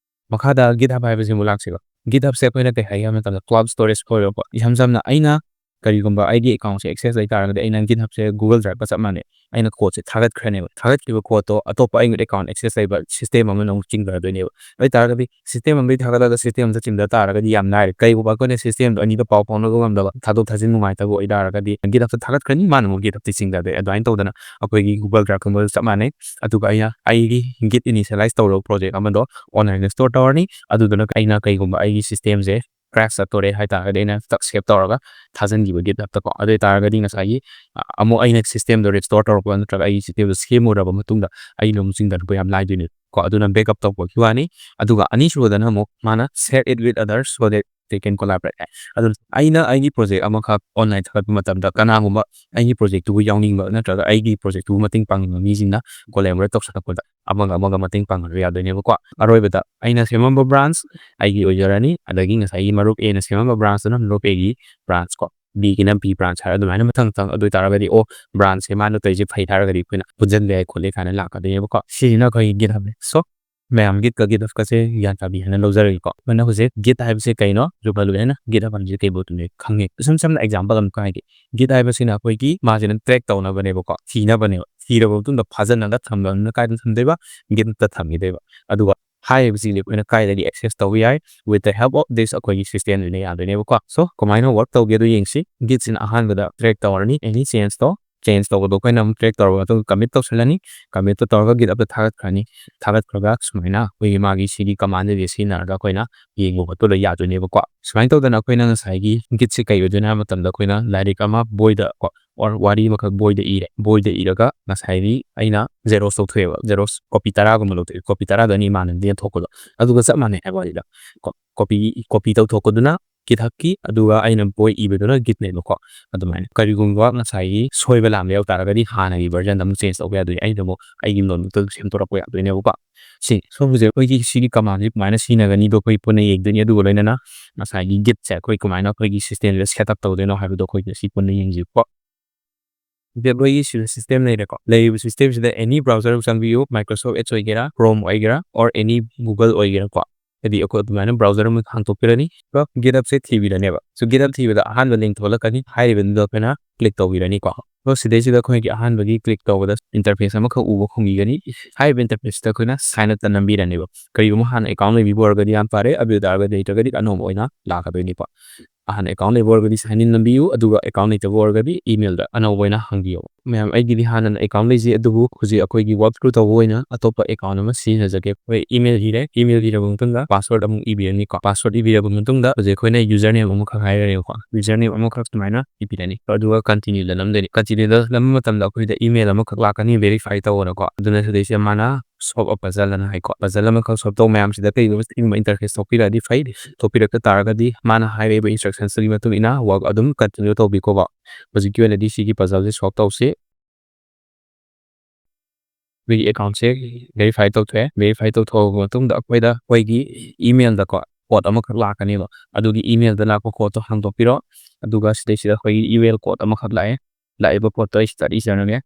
ꯃꯈꯥꯗ GitHub ꯍꯥꯏꯕꯁꯤꯃꯨꯛ ꯂꯥꯛꯁꯤꯀꯣ꯫ GitHub ꯁꯦ ꯑꯩꯈꯣꯏꯅ ꯀꯩ ꯍꯥꯏꯒꯦ ꯍꯥꯏꯕ ꯃꯇꯝꯗ cloud storage ꯑꯣꯏꯔꯣꯀꯣ꯫ ꯏꯁꯝ ꯁꯝꯅ ꯑꯩꯅ ꯀꯔꯤꯒꯨꯝꯕ ꯑꯩꯒꯤ account ꯁꯦ access ꯂꯩ ꯇꯥꯔꯒꯗꯤ ꯑꯩꯅ GitHub ꯁꯦ Google Drive ꯀ ꯆꯞ ꯃꯥꯟꯅꯩ꯫ ꯑꯩꯅ code ꯁꯦ ꯊꯥꯒꯠꯈ꯭ꯔꯅꯦꯕ꯫ ꯊꯥꯒꯠꯈꯤꯕ code ꯇꯣ ꯑꯇꯣꯞꯄ ꯑꯩꯒꯤ account access ꯂꯩꯕ system ꯑꯃꯅ ꯑꯃꯨꯛ ꯆꯤꯡꯊꯗꯣꯏꯅꯦꯕ꯫ ꯑꯗꯨ ꯑꯣꯏ ꯇꯥꯔꯒꯗꯤ system ꯑꯃꯗꯒꯤ ꯊꯥꯒꯠꯂꯒ system ꯑꯃꯗ ꯆꯤꯡꯊ ꯇꯥꯔꯒꯗꯤ ꯌꯥꯝ ꯂꯥꯏꯔꯦ꯫ ꯀꯩꯒꯨꯝꯕ ꯑꯩꯈꯣꯏꯅ system ꯗꯣ ꯑꯅꯤꯗ ꯄꯥꯎ ꯐꯥꯎꯅꯕ ꯉꯝꯗꯕ, ꯊꯥꯗꯣꯛ ꯊꯥꯖꯤꯟ ꯅꯨꯡꯉꯥꯏꯇꯕ ꯑꯣꯏ ꯇꯥꯔꯒꯗꯤ GitHub ꯇ ꯊꯥꯒꯠꯈ꯭ꯔꯅꯤ, ꯃꯥꯅ ꯑꯃꯨꯛ GitHub ꯇ ꯆꯤꯡꯊꯗꯣꯏꯅꯦ꯫ ꯑꯗꯨꯃꯥꯏꯅ ꯇꯧꯗꯅ ꯑꯩꯈꯣꯏꯒꯤ Google Drive ꯀꯨꯝꯕꯗ ꯆꯞ ꯃꯥꯟꯅꯩ꯫ ꯑꯗꯨꯒ ꯑꯩꯅ ꯑꯩꯒꯤ Git initialize ꯇꯧꯔꯕ project ꯑꯃꯗꯣ online ꯗ store ꯇꯧꯔꯅꯤ꯫ ꯑꯗꯨꯗꯨꯅ ꯑꯩꯅ ꯀꯩꯒꯨꯝꯕ ꯑꯩꯒꯤ system ꯁꯦ crash ꯆꯠꯇꯣꯔꯦ ꯍꯥꯏ ꯇꯥꯔꯒꯗꯤ ꯑꯩꯅ ꯇꯛ save ꯇꯧꯔꯒ ꯊꯥꯖꯤꯟꯈꯤꯕ GitHub ꯇꯀꯣ꯫ ꯑꯗꯨ ꯑꯣꯏ ꯇꯥꯔꯒꯗꯤ ꯉꯁꯥꯏꯒꯤ, ꯑ, ꯑꯃꯨꯛ ꯑꯩꯅ system ꯗꯣ restore ꯇꯧꯔꯛꯄ ꯅꯠꯇ꯭ꯔꯒ ꯑꯩꯒꯤ system ꯗꯣ ꯁꯦꯝꯃꯨꯔꯕ ꯃꯇꯨꯡꯗ ꯑꯩꯅ ꯑꯃꯨꯛ ꯆꯤꯡꯊꯔꯛꯄ ꯌꯥꯝ ꯂꯥꯏꯗꯣꯏꯅꯦ ꯀꯣ꯫ ꯑꯗꯨꯅ backup ꯇꯧꯕꯒꯤ ꯋꯥꯅꯤ꯫ ꯑꯗꯨꯒ ꯑꯅꯤꯁꯨꯕꯗꯅ ꯑꯃꯨꯛ ꯃꯥꯅ share it with others so that they can collaborate ꯍꯥꯏ꯫ ꯑꯗꯨꯅ ꯑꯩꯅ ꯑꯩꯒꯤ project ꯑꯃꯈꯛ online ꯊꯥꯒꯠꯄ ꯃꯇꯝꯗ ꯀꯅꯥꯒꯨꯝꯕ ꯑꯩꯒꯤ project ꯇꯨꯕꯨ ꯌꯥꯎꯅꯤꯡꯕ ꯅꯠꯇ꯭ꯔꯒ ꯑꯩꯒꯤ project ꯇꯨꯕꯨ ꯃꯇꯦꯡ ꯄꯥꯡꯅꯤꯡꯕ ꯃꯤꯁꯤꯡꯅ collaborate ꯇꯧꯁꯜꯂꯛꯄꯗ ꯑꯃꯒ ꯑꯃꯒ ꯃꯇꯦꯡ ꯄꯥꯡꯅꯕ ꯌꯥꯗꯣꯏꯅꯦꯕꯀꯣ꯫ ꯑꯔꯣꯏꯕꯗ ꯑꯩꯅ ꯁꯦꯝꯃꯝꯕ branch ꯑꯩꯒꯤ ꯑꯣꯏꯖꯔꯅꯤ, ꯑꯗꯒꯤ ꯉꯁꯥꯏꯒꯤ ꯃꯔꯨꯞ A ꯅ ꯁꯦꯝꯃꯝꯕ branch ꯇꯨꯅ ꯃꯔꯨꯞ A ꯒꯤ branch ꯀꯣ, B ꯒꯤꯅ B branch ꯍꯥꯏꯔ ꯑꯗꯨꯃꯥꯏꯅ ꯃꯊꯪ ꯃꯊꯪ꯫ ꯑꯗꯨ ꯑꯣꯏ ꯇꯥꯔꯒꯗꯤ, ꯑꯣ, branch ꯁꯦ ꯃꯥꯅ ꯇꯧꯔꯤꯁꯦ ꯐꯩ ꯍꯥꯏꯔꯒꯗꯤ ꯑꯩꯈꯣꯏꯅ ꯄꯨꯟꯁꯤꯟꯕ ꯌꯥꯏ ꯈꯣꯠꯂꯦ ꯀꯥꯏꯅ ꯂꯥꯛꯀꯗꯣꯏꯅꯦꯕꯀꯣ꯫ ꯁꯤꯁꯤꯅ ꯑꯩꯈꯣꯏꯒꯤ GitHub ꯅꯦ꯫ So, ꯃꯌꯥꯝ Git ꯀ GitHub ꯀꯁꯦ ꯒ꯭ꯌꯥꯟ ꯇꯥꯕꯤ ꯍꯥꯏꯅ ꯂꯧꯖꯔꯒꯦꯀꯣ꯫ ꯑꯗꯨꯅ ꯍꯧꯖꯤꯛ Git ꯍꯥꯏꯕꯁꯦ ꯀꯩꯅꯣ, ꯂꯣꯏꯅ Git ꯍꯥꯏꯕꯁꯦ ꯀꯩ ꯄꯣꯠꯇꯨꯅꯦ ꯈꯪꯉꯦ꯫ ꯏꯁꯝ ꯁꯝꯅ example ꯑꯃ ꯍꯥꯏꯒꯦ꯫ Git ꯍꯥꯏꯕꯁꯤꯅ ꯑꯩꯈꯣꯏꯒꯤ ꯃꯥꯁꯤꯅ track ꯇꯧꯅꯕꯅꯦꯕꯀꯣ, ꯊꯤꯅꯕꯅꯦꯕ꯫ ꯊꯤꯔꯕ ꯃꯇꯨꯡꯗ ꯐꯥꯖꯤꯜꯂꯒ ꯊꯝꯕꯅꯤꯅ ꯀꯥꯏꯗ ꯊꯝꯗꯣꯏꯕ? GitHub ꯇ ꯊꯝꯈꯤꯗꯣꯏꯕ꯫ ꯑꯗꯨꯒ ꯍꯥꯏꯔꯤꯕꯁꯤꯡꯁꯦ ꯑꯩꯈꯣꯏꯅ ꯀꯥꯏꯗꯒꯤ access ꯇꯧꯕ ꯌꯥꯏ? With the help of this ꯑꯩꯈꯣꯏꯒꯤ system ꯁꯤꯅ ꯌꯥꯗꯣꯏꯅꯦꯕꯀꯣ꯫ So, ꯀꯃꯥꯏꯅ work ꯇꯧꯒꯦ ꯑꯗꯨ ꯌꯦꯡꯁꯤ꯫ Git ꯁꯤꯅ ꯑꯍꯥꯟꯕꯗ track ꯇꯧꯔꯅꯤ, any change ꯇꯣ꯫ Change ꯇꯧꯕꯗꯣ ꯑꯩꯈꯣꯏꯅ ꯑꯃꯨꯛ track ꯇꯧꯔꯕ ꯃꯇꯨꯡꯗ commit ꯇꯧꯁꯜꯂꯅꯤ꯫ Commit ꯇꯣ ꯇꯧꯔꯒ GitHub ꯇ ꯊꯥꯒꯠꯈ꯭ꯔꯅꯤ꯫ ꯊꯥꯒꯠꯈ꯭ꯔꯒ ꯁꯨꯃꯥꯏꯅ ꯑꯩꯈꯣꯏꯒꯤ ꯃꯥꯒꯤ ꯁꯤꯒꯤ command ꯁꯦ ꯁꯤꯖꯤꯟꯅꯔꯒ ꯑꯩꯈꯣꯏꯅ ꯌꯦꯡꯕ ꯈꯣꯠꯄ ꯂꯣꯏ ꯌꯥꯗꯣꯏꯅꯦꯕꯀꯣ꯫ ꯁꯨꯃꯥꯏꯅ ꯇꯧꯗꯅ ꯑꯩꯈꯣꯏꯅ ꯉꯁꯥꯏꯒꯤ Git ꯁꯦ ꯀꯩ ꯑꯣꯏꯗꯣꯏꯅꯣ ꯍꯥꯏꯕ ꯃꯇꯝꯗ ꯑꯩꯈꯣꯏꯅ ꯂꯥꯏꯔꯤꯛ ꯑꯃ ꯕꯣꯏꯗ ꯀꯣ, or ꯋꯥꯔꯤ ꯑꯃꯈꯛ ꯕꯣꯏꯗ ꯏꯔꯦ꯫ ꯕꯣꯏꯗ ꯏꯔꯒ ꯉꯁꯥꯏꯒꯤ ꯑꯩꯅ Xerox ꯇꯧꯊꯣꯛꯑꯦꯕ꯫ Xerox copy ꯇꯔꯥꯒꯨꯝꯕ ꯂꯧꯊꯣꯛꯑꯦ꯫ Copy ꯇꯔꯥꯗꯣ ꯑꯅꯤ ꯃꯥꯟꯅꯗꯦꯅ ꯊꯣꯛꯄꯗꯣ꯫ ꯑꯗꯨꯒ ꯆꯞ ꯃꯥꯟꯅꯩ ꯍꯥꯏꯕ ꯋꯥꯅꯤꯗ꯫ ꯀꯣ-, copy, copy ꯇꯧꯊꯣꯛꯄꯗꯨꯅ GitHub ꯀꯤ, ꯑꯗꯨꯒ ꯑꯩꯅ ꯕꯣꯏ ꯏꯕꯗꯨꯅ Git ꯅꯦꯕꯀꯣ꯫ ꯑꯗꯨꯃꯥꯏꯅ ꯀꯔꯤꯒꯨꯝꯕ ꯉꯁꯥꯏꯒꯤ ꯁꯣꯏꯕ ꯂꯥꯟꯕ ꯌꯥꯎ ꯇꯥꯔꯒꯗꯤ ꯍꯥꯟꯅꯒꯤ version ꯗ ꯑꯃꯨꯛ change ꯇꯧꯕ ꯌꯥꯗꯣꯏꯅꯤ꯫ ꯑꯩꯅ ꯑꯃꯨꯛ ꯑꯩꯒꯤ ꯅꯣꯠꯕꯨꯛꯇ ꯑꯗꯨꯝ ꯁꯦꯝꯗꯣꯔꯛꯄ ꯌꯥꯗꯣꯏꯅꯦꯕꯀꯣ꯫ ꯁꯤ, ꯁꯣꯝꯒꯤꯁꯦ ꯑꯩꯈꯣꯏꯒꯤ ꯁꯤꯒꯤ command ꯁꯤ ꯀꯃꯥꯏꯅ ꯁꯤꯖꯤꯟꯅꯒꯅꯤꯗꯣ ꯑꯩꯈꯣꯏ ꯄꯨꯟꯅ ꯌꯦꯡꯗꯣꯏꯅꯤ꯫ ꯑꯗꯨꯒ ꯂꯣꯏꯅꯅ ꯉꯁꯥꯏꯒꯤ Git ꯁꯦ ꯑꯩꯈꯣꯏ ꯀꯃꯥꯏꯅ ꯑꯩꯈꯣꯏꯒꯤ system ꯁꯤꯗ set up ꯇꯧꯗꯣꯏꯅꯣ ꯍꯥꯏꯕꯗꯣ ꯑꯩꯈꯣꯏ ꯉꯁꯤ ꯄꯨꯟꯅ ꯌꯦꯡꯁꯤꯀꯣ꯫ ꯁꯤꯗ ꯑꯩꯈꯣꯏꯒꯤ ꯁꯤ system ꯂꯩꯔꯦꯀꯣ꯫ ꯂꯩꯔꯤꯕ system ꯁꯤꯗ any browser ꯆꯪꯕꯤꯌꯨ, Microsoft Edge ꯑꯣꯏꯒꯦꯔꯥ, Chrome ꯑꯣꯏꯒꯦꯔꯥ, or any Google ꯑꯣꯏꯒꯦꯔꯥꯀꯣ꯫ ꯍꯥꯏꯗꯤ ꯑꯩꯈꯣꯏ ꯑꯗꯨꯃꯥꯏꯅ browser ꯑꯃ ꯍꯥꯡꯗꯣꯛꯄꯤꯔꯅꯤ꯫ ꯑꯗꯨꯒ GitHubꯁꯦ ꯊꯤꯕꯤꯔꯅꯦꯕ꯫ So GitHub ꯊꯤꯕꯗ ꯑꯍꯥꯟꯕ link ꯊꯣꯛꯂꯛꯀꯅꯤ, ꯍꯥꯏꯔꯤꯕꯗꯨꯗ ꯑꯩꯈꯣꯏꯅ click ꯇꯧꯕꯤꯔꯅꯤꯀꯣ꯫ ꯑꯗꯣ ꯁꯤꯗꯩꯁꯤꯗ ꯑꯩꯈꯣꯏꯒꯤ ꯑꯍꯥꯟꯕꯒꯤ click ꯇꯧꯕꯗ interface ꯑꯃꯈꯛ ꯎꯕ ꯐꯪꯕꯤꯒꯅꯤ꯫ ꯍꯥꯏꯔꯤꯕ interfaceꯇ ꯑꯩꯈꯣꯏꯅ sign upꯇ ꯅꯝꯕꯤꯔꯅꯦꯕ꯫ ꯀꯔꯤꯒꯨꯝꯕ ꯍꯥꯟꯅ account ꯂꯩꯕꯤꯕ ꯑꯣꯏꯔꯒꯗꯤ ꯌꯥꯝ ꯐꯔꯦ, ꯑꯗꯨ ꯑꯣꯏ ꯇꯥꯔꯒꯗꯤ ꯂꯩꯇ꯭ꯔꯒꯗꯤ ꯑꯅꯧꯕ ꯑꯣꯏꯅ ꯂꯥꯛꯀꯗꯣꯏꯅꯤꯀꯣ꯫ ꯑꯍꯥꯟꯕ account ꯂꯩꯕ ꯑꯣꯏꯔꯒꯗꯤ sign in ꯅꯝꯕꯤꯌꯨ, ꯑꯗꯨꯒ account ꯂꯩꯇꯕ ꯑꯣꯏꯔꯒꯗꯤ emailꯗ ꯑꯅꯧꯕ ꯑꯣꯏꯅ ꯍꯥꯡꯕꯤꯌꯣ꯫ ꯃꯌꯥꯝ, ꯑꯩꯒꯤꯗꯤ ꯍꯥꯟꯅꯅ account ꯂꯩꯖꯩ, ꯑꯗꯨꯕꯨ ꯍꯧꯖꯤꯛ ꯑꯩꯈꯣꯏꯒꯤ walk through ꯇꯧꯕ ꯑꯣꯏꯅ ꯑꯇꯣꯞꯄ account ꯑꯃ ꯁꯤꯖꯤꯟꯅꯖꯒꯦ꯫ ꯑꯩꯈꯣꯏ email ꯏꯔꯦ, email ꯏꯔꯕ ꯃꯇꯨꯡꯗ password ꯑꯃꯨꯛ ꯏꯕꯤꯔꯅꯤꯀꯣ꯫ Password ꯏꯕꯤꯔꯕ ꯃꯇꯨꯡꯗ ꯍꯧꯖꯤꯛ ꯑꯩꯈꯣꯏꯅ username ꯑꯃꯈꯛ ꯍꯥꯏꯔꯅꯦꯕꯀꯣ꯫ Username ꯑꯃꯈꯛ ꯁꯨꯃꯥꯏꯅ ꯏꯕꯤꯔꯅꯤ꯫ ꯑꯗꯨꯒ continueꯗ ꯅꯝꯗꯣꯏꯅꯤ꯫ Continueꯗ ꯅꯝꯕ ꯃꯇꯝꯗ ꯑꯩꯈꯣꯏꯗ email ꯑꯃꯈꯛ ꯂꯥꯛꯀꯅꯤ, verify ꯇꯧꯑꯣꯅꯀꯣ꯫ ꯑꯗꯨꯅ ꯁꯤꯗꯩꯁꯤꯗ ꯃꯥꯅ solve a puzzle ꯑꯅ ꯍꯥꯏꯀꯣ꯫ Puzzle ꯑꯃꯈꯛ solve ꯇꯧ ꯃꯌꯥꯝꯁꯤꯗ ꯀꯩꯒꯨꯝꯕ ꯁꯤꯒꯨꯝꯕ interface ꯊꯣꯛꯄꯤꯔꯛꯑꯗꯤ ꯐꯩ꯫ ꯊꯣꯛꯄꯤꯔꯛꯇ ꯇꯥꯔꯒꯗꯤ ꯃꯥꯅ ꯍꯥꯏꯔꯛꯏꯕ instructionsꯇꯨꯒꯤ ꯃꯇꯨꯡ ꯏꯟꯅ work ꯑꯗꯨꯝ continue ꯇꯧꯕꯤꯀꯣ꯫ ꯍꯧꯖꯤꯛꯀꯤ ꯑꯣꯏꯅꯗꯤ ꯁꯤꯒꯤ puzzleꯁꯦ solve ꯇꯧꯁꯤ꯫ ꯑꯩꯈꯣꯏꯒꯤ accountꯁꯦ verify ꯇꯧꯊꯣꯛꯑꯦ꯫ Verify ꯇꯧꯊꯣꯛꯑꯕ ꯃꯇꯨꯡꯗ ꯑꯩꯈꯣꯏꯗ ꯑꯩꯈꯣꯏꯒꯤ emailꯗꯀꯣ code ꯑꯃꯈꯛ ꯂꯥꯛꯀꯅꯦꯕ꯫ ꯑꯗꯨꯒꯤ emailꯗ ꯂꯥꯛꯄ codeꯇꯣ ꯍꯥꯡꯗꯣꯛꯄꯤꯔꯣ꯫ ꯑꯗꯨꯒ ꯁꯤꯗꯩꯁꯤꯗ ꯑꯩꯈꯣꯏꯒꯤ email code ꯑꯃꯈꯛ ꯂꯥꯛꯑꯦ꯫ ꯂꯥꯛꯏꯕ codeꯇꯣ ꯑꯩ ꯁꯤꯗ ꯏꯖꯔꯒꯦ꯫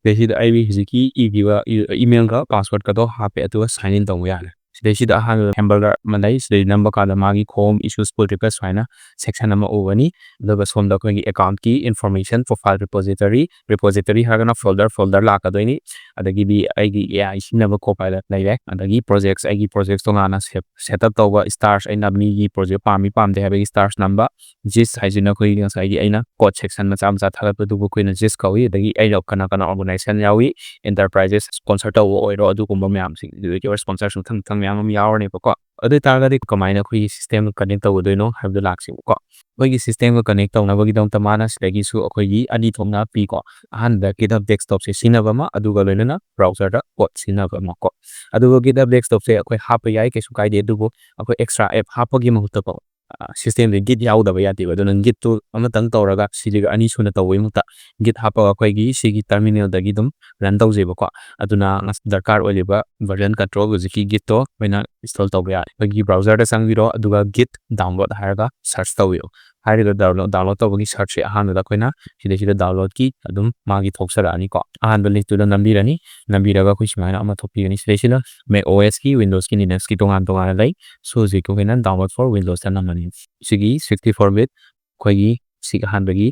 ꯁꯤꯗꯩꯁꯤꯗ ꯑꯩ ꯍꯧꯖꯤꯛꯀꯤ ꯏꯈꯤꯕ emailꯒ passwordꯀꯗꯣ ꯍꯥꯞꯄꯦ, ꯑꯗꯨꯒ sign in ꯇꯧꯕ ꯌꯥꯔꯦ꯫ ꯁꯤꯗꯩꯁꯤꯗ ꯑꯍꯥꯟꯕꯗ hamburger ꯑꯃ ꯂꯩ꯫ ꯁꯤꯗꯩ ꯅꯝꯕ ꯀꯥꯟꯗ ꯃꯥꯒꯤ home issues pull request ꯍꯥꯏꯅ section ꯑꯃ ꯎꯒꯅꯤ꯫ ꯑꯗꯨꯒ ꯁꯣꯝꯗ ꯑꯩꯈꯣꯏꯒꯤ accountꯀꯤ information, profile, repository, repository ꯍꯥꯏꯔꯒꯅ folder, folder ꯂꯥꯛꯀꯗꯣꯏꯅꯤ꯫ ꯑꯗꯒꯤꯗꯤ ꯑꯩꯒꯤ AI ꯁꯤꯖꯤꯟꯅꯕ Copilot ꯂꯩꯔꯦ꯫ ꯑꯗꯒꯤ projects, ꯑꯩꯒꯤ projects ꯇꯣꯉꯥꯟꯅ set, set up ꯇꯧꯕ, stars, ꯑꯩꯅ ꯃꯤꯒꯤ project ꯄꯥꯝꯃꯤ ꯄꯥꯝꯗꯦ ꯍꯥꯏꯕꯒꯤ stars ꯅꯝꯕ, gist ꯍꯥꯏꯁꯤꯅ ꯑꯩꯈꯣꯏꯒꯤ ꯉꯁꯥꯏꯒꯤ ꯑꯩꯅ code section ꯃꯆꯥ ꯃꯆꯥ ꯊꯥꯒꯠꯄꯗꯨꯕꯨ ꯑꯩꯈꯣꯏꯅ gist ꯀꯧꯏ꯫ ꯑꯗꯒꯤ ꯑꯩꯅ ꯀꯅꯥ ꯀꯅꯥ organization ꯌꯥꯎꯏ, enterprises sponsor ꯇꯧꯕ ꯑꯣꯏꯔꯣ, ꯑꯗꯨꯒꯨꯝꯕ ꯃꯌꯥꯝꯁꯤꯡ, individual sponsors ꯃꯊꯪ ꯃꯊꯪ ꯃꯌꯥꯝ ꯑꯃ ꯌꯥꯎꯔꯅꯦꯕꯀꯣ꯫ ꯑꯗꯨ ꯑꯣꯏ ꯇꯥꯔꯒꯗꯤ ꯀꯃꯥꯏꯅ ꯑꯩꯈꯣꯏꯒꯤ systemꯒ connect ꯇꯧꯒꯗꯣꯏꯅꯣ ꯍꯥꯏꯕꯗꯣ ꯂꯥꯛꯁꯦꯕꯀꯣ꯫ ꯑꯩꯈꯣꯏꯒꯤ systemꯒ connect ꯇꯧꯅꯕꯒꯤꯗꯃꯛꯇ ꯃꯥꯅ ꯁꯤꯗꯒꯤꯁꯨ ꯑꯩꯈꯣꯏꯒꯤ ꯑꯅꯤ ꯊꯣꯛꯅ ꯄꯤꯀꯣ꯫ ꯑꯍꯥꯟꯕꯗ GitHub desktopꯁꯦ ꯁꯤꯖꯤꯟꯅꯕ ꯑꯃ, ꯑꯗꯨꯒ ꯂꯣꯏꯅꯅ browserꯗ code ꯁꯤꯖꯤꯟꯅꯕ ꯑꯃ ꯀꯣ꯫ ꯑꯗꯨꯒ GitHub desktopꯁꯦ ꯑꯩꯈꯣꯏ ꯍꯥꯞꯄ ꯌꯥꯏ, ꯀꯩꯁꯨ ꯀꯥꯏꯗꯦ, ꯑꯗꯨꯕꯨ ꯑꯩꯈꯣꯏ extra app ꯍꯥꯞꯄꯒꯤ ꯃꯍꯨꯠꯇꯀꯣ, ꯑ, systemꯁꯦ Git ꯌꯥꯎꯗꯕ ꯌꯥꯗꯦꯕ꯫ ꯑꯗꯨꯅ Gitꯇꯨ ꯑꯃꯇꯪ ꯇꯧꯔꯒ ꯁꯤꯁꯤꯒ ꯑꯅꯤ ꯁꯨꯅ ꯇꯧꯕꯒꯤ ꯃꯍꯨꯠꯇ Git ꯍꯥꯞꯄꯒ ꯑꯩꯈꯣꯏꯒꯤ ꯁꯤꯒꯤ terminalꯗꯒꯤ ꯑꯗꯨꯝ run ꯇꯧꯖꯩꯕꯀꯣ꯫ ꯑꯗꯨꯅ ꯉꯁ-, ꯗꯔꯀꯥꯔ ꯑꯣꯏꯔꯤꯕ version control ꯍꯧꯖꯤꯛꯀꯤ Gitꯇꯣ ꯑꯩꯈꯣꯏꯅ install ꯇꯧꯕ ꯌꯥꯔꯦ꯫ ꯑꯩꯈꯣꯏꯒꯤ browserꯗ ꯆꯪꯕꯤꯔꯣ, ꯑꯗꯨꯒ Git download ꯍꯥꯏꯔꯒ search ꯇꯧꯕꯤꯌꯣ꯫ ꯍꯥꯏꯔꯤꯕ download download ꯇꯧꯕꯒꯤ search ꯁꯦ ꯑꯍꯥꯟꯕꯗ ꯑꯩꯈꯣꯏꯅ ꯁꯤꯗꯩꯁꯤꯗ download ꯀꯤ ꯑꯗꯨꯝ ꯃꯥꯒꯤ ꯊꯣꯛꯆꯔꯛꯑꯅꯤꯀꯣ꯫ ꯑꯍꯥꯟꯕ link ꯇꯨꯗ ꯅꯝꯕꯤꯔꯅꯤ꯫ ꯅꯝꯕꯤꯔꯒ ꯑꯩꯈꯣꯏ ꯁꯨꯃꯥꯏꯅ ꯑꯃ ꯊꯣꯛꯄꯤꯒꯅꯤ꯫ ꯁꯤꯗꯩꯁꯤꯗ Mac OS ꯀꯤ, Windows ꯀꯤ, Linux ꯀꯤ ꯇꯣꯉꯥꯟ ꯇꯣꯉꯥꯟꯅ ꯂꯩ꯫ So ꯍꯧꯖꯤꯛ ꯑꯩꯈꯣꯏꯅ download for Windows ꯇ ꯅꯝꯃꯅꯤ꯫ ꯁꯤꯒꯤ sixty four bit ꯑꯩꯈꯣꯏꯒꯤ ꯁꯤꯒꯤ ꯑꯍꯥꯟꯕꯒꯤ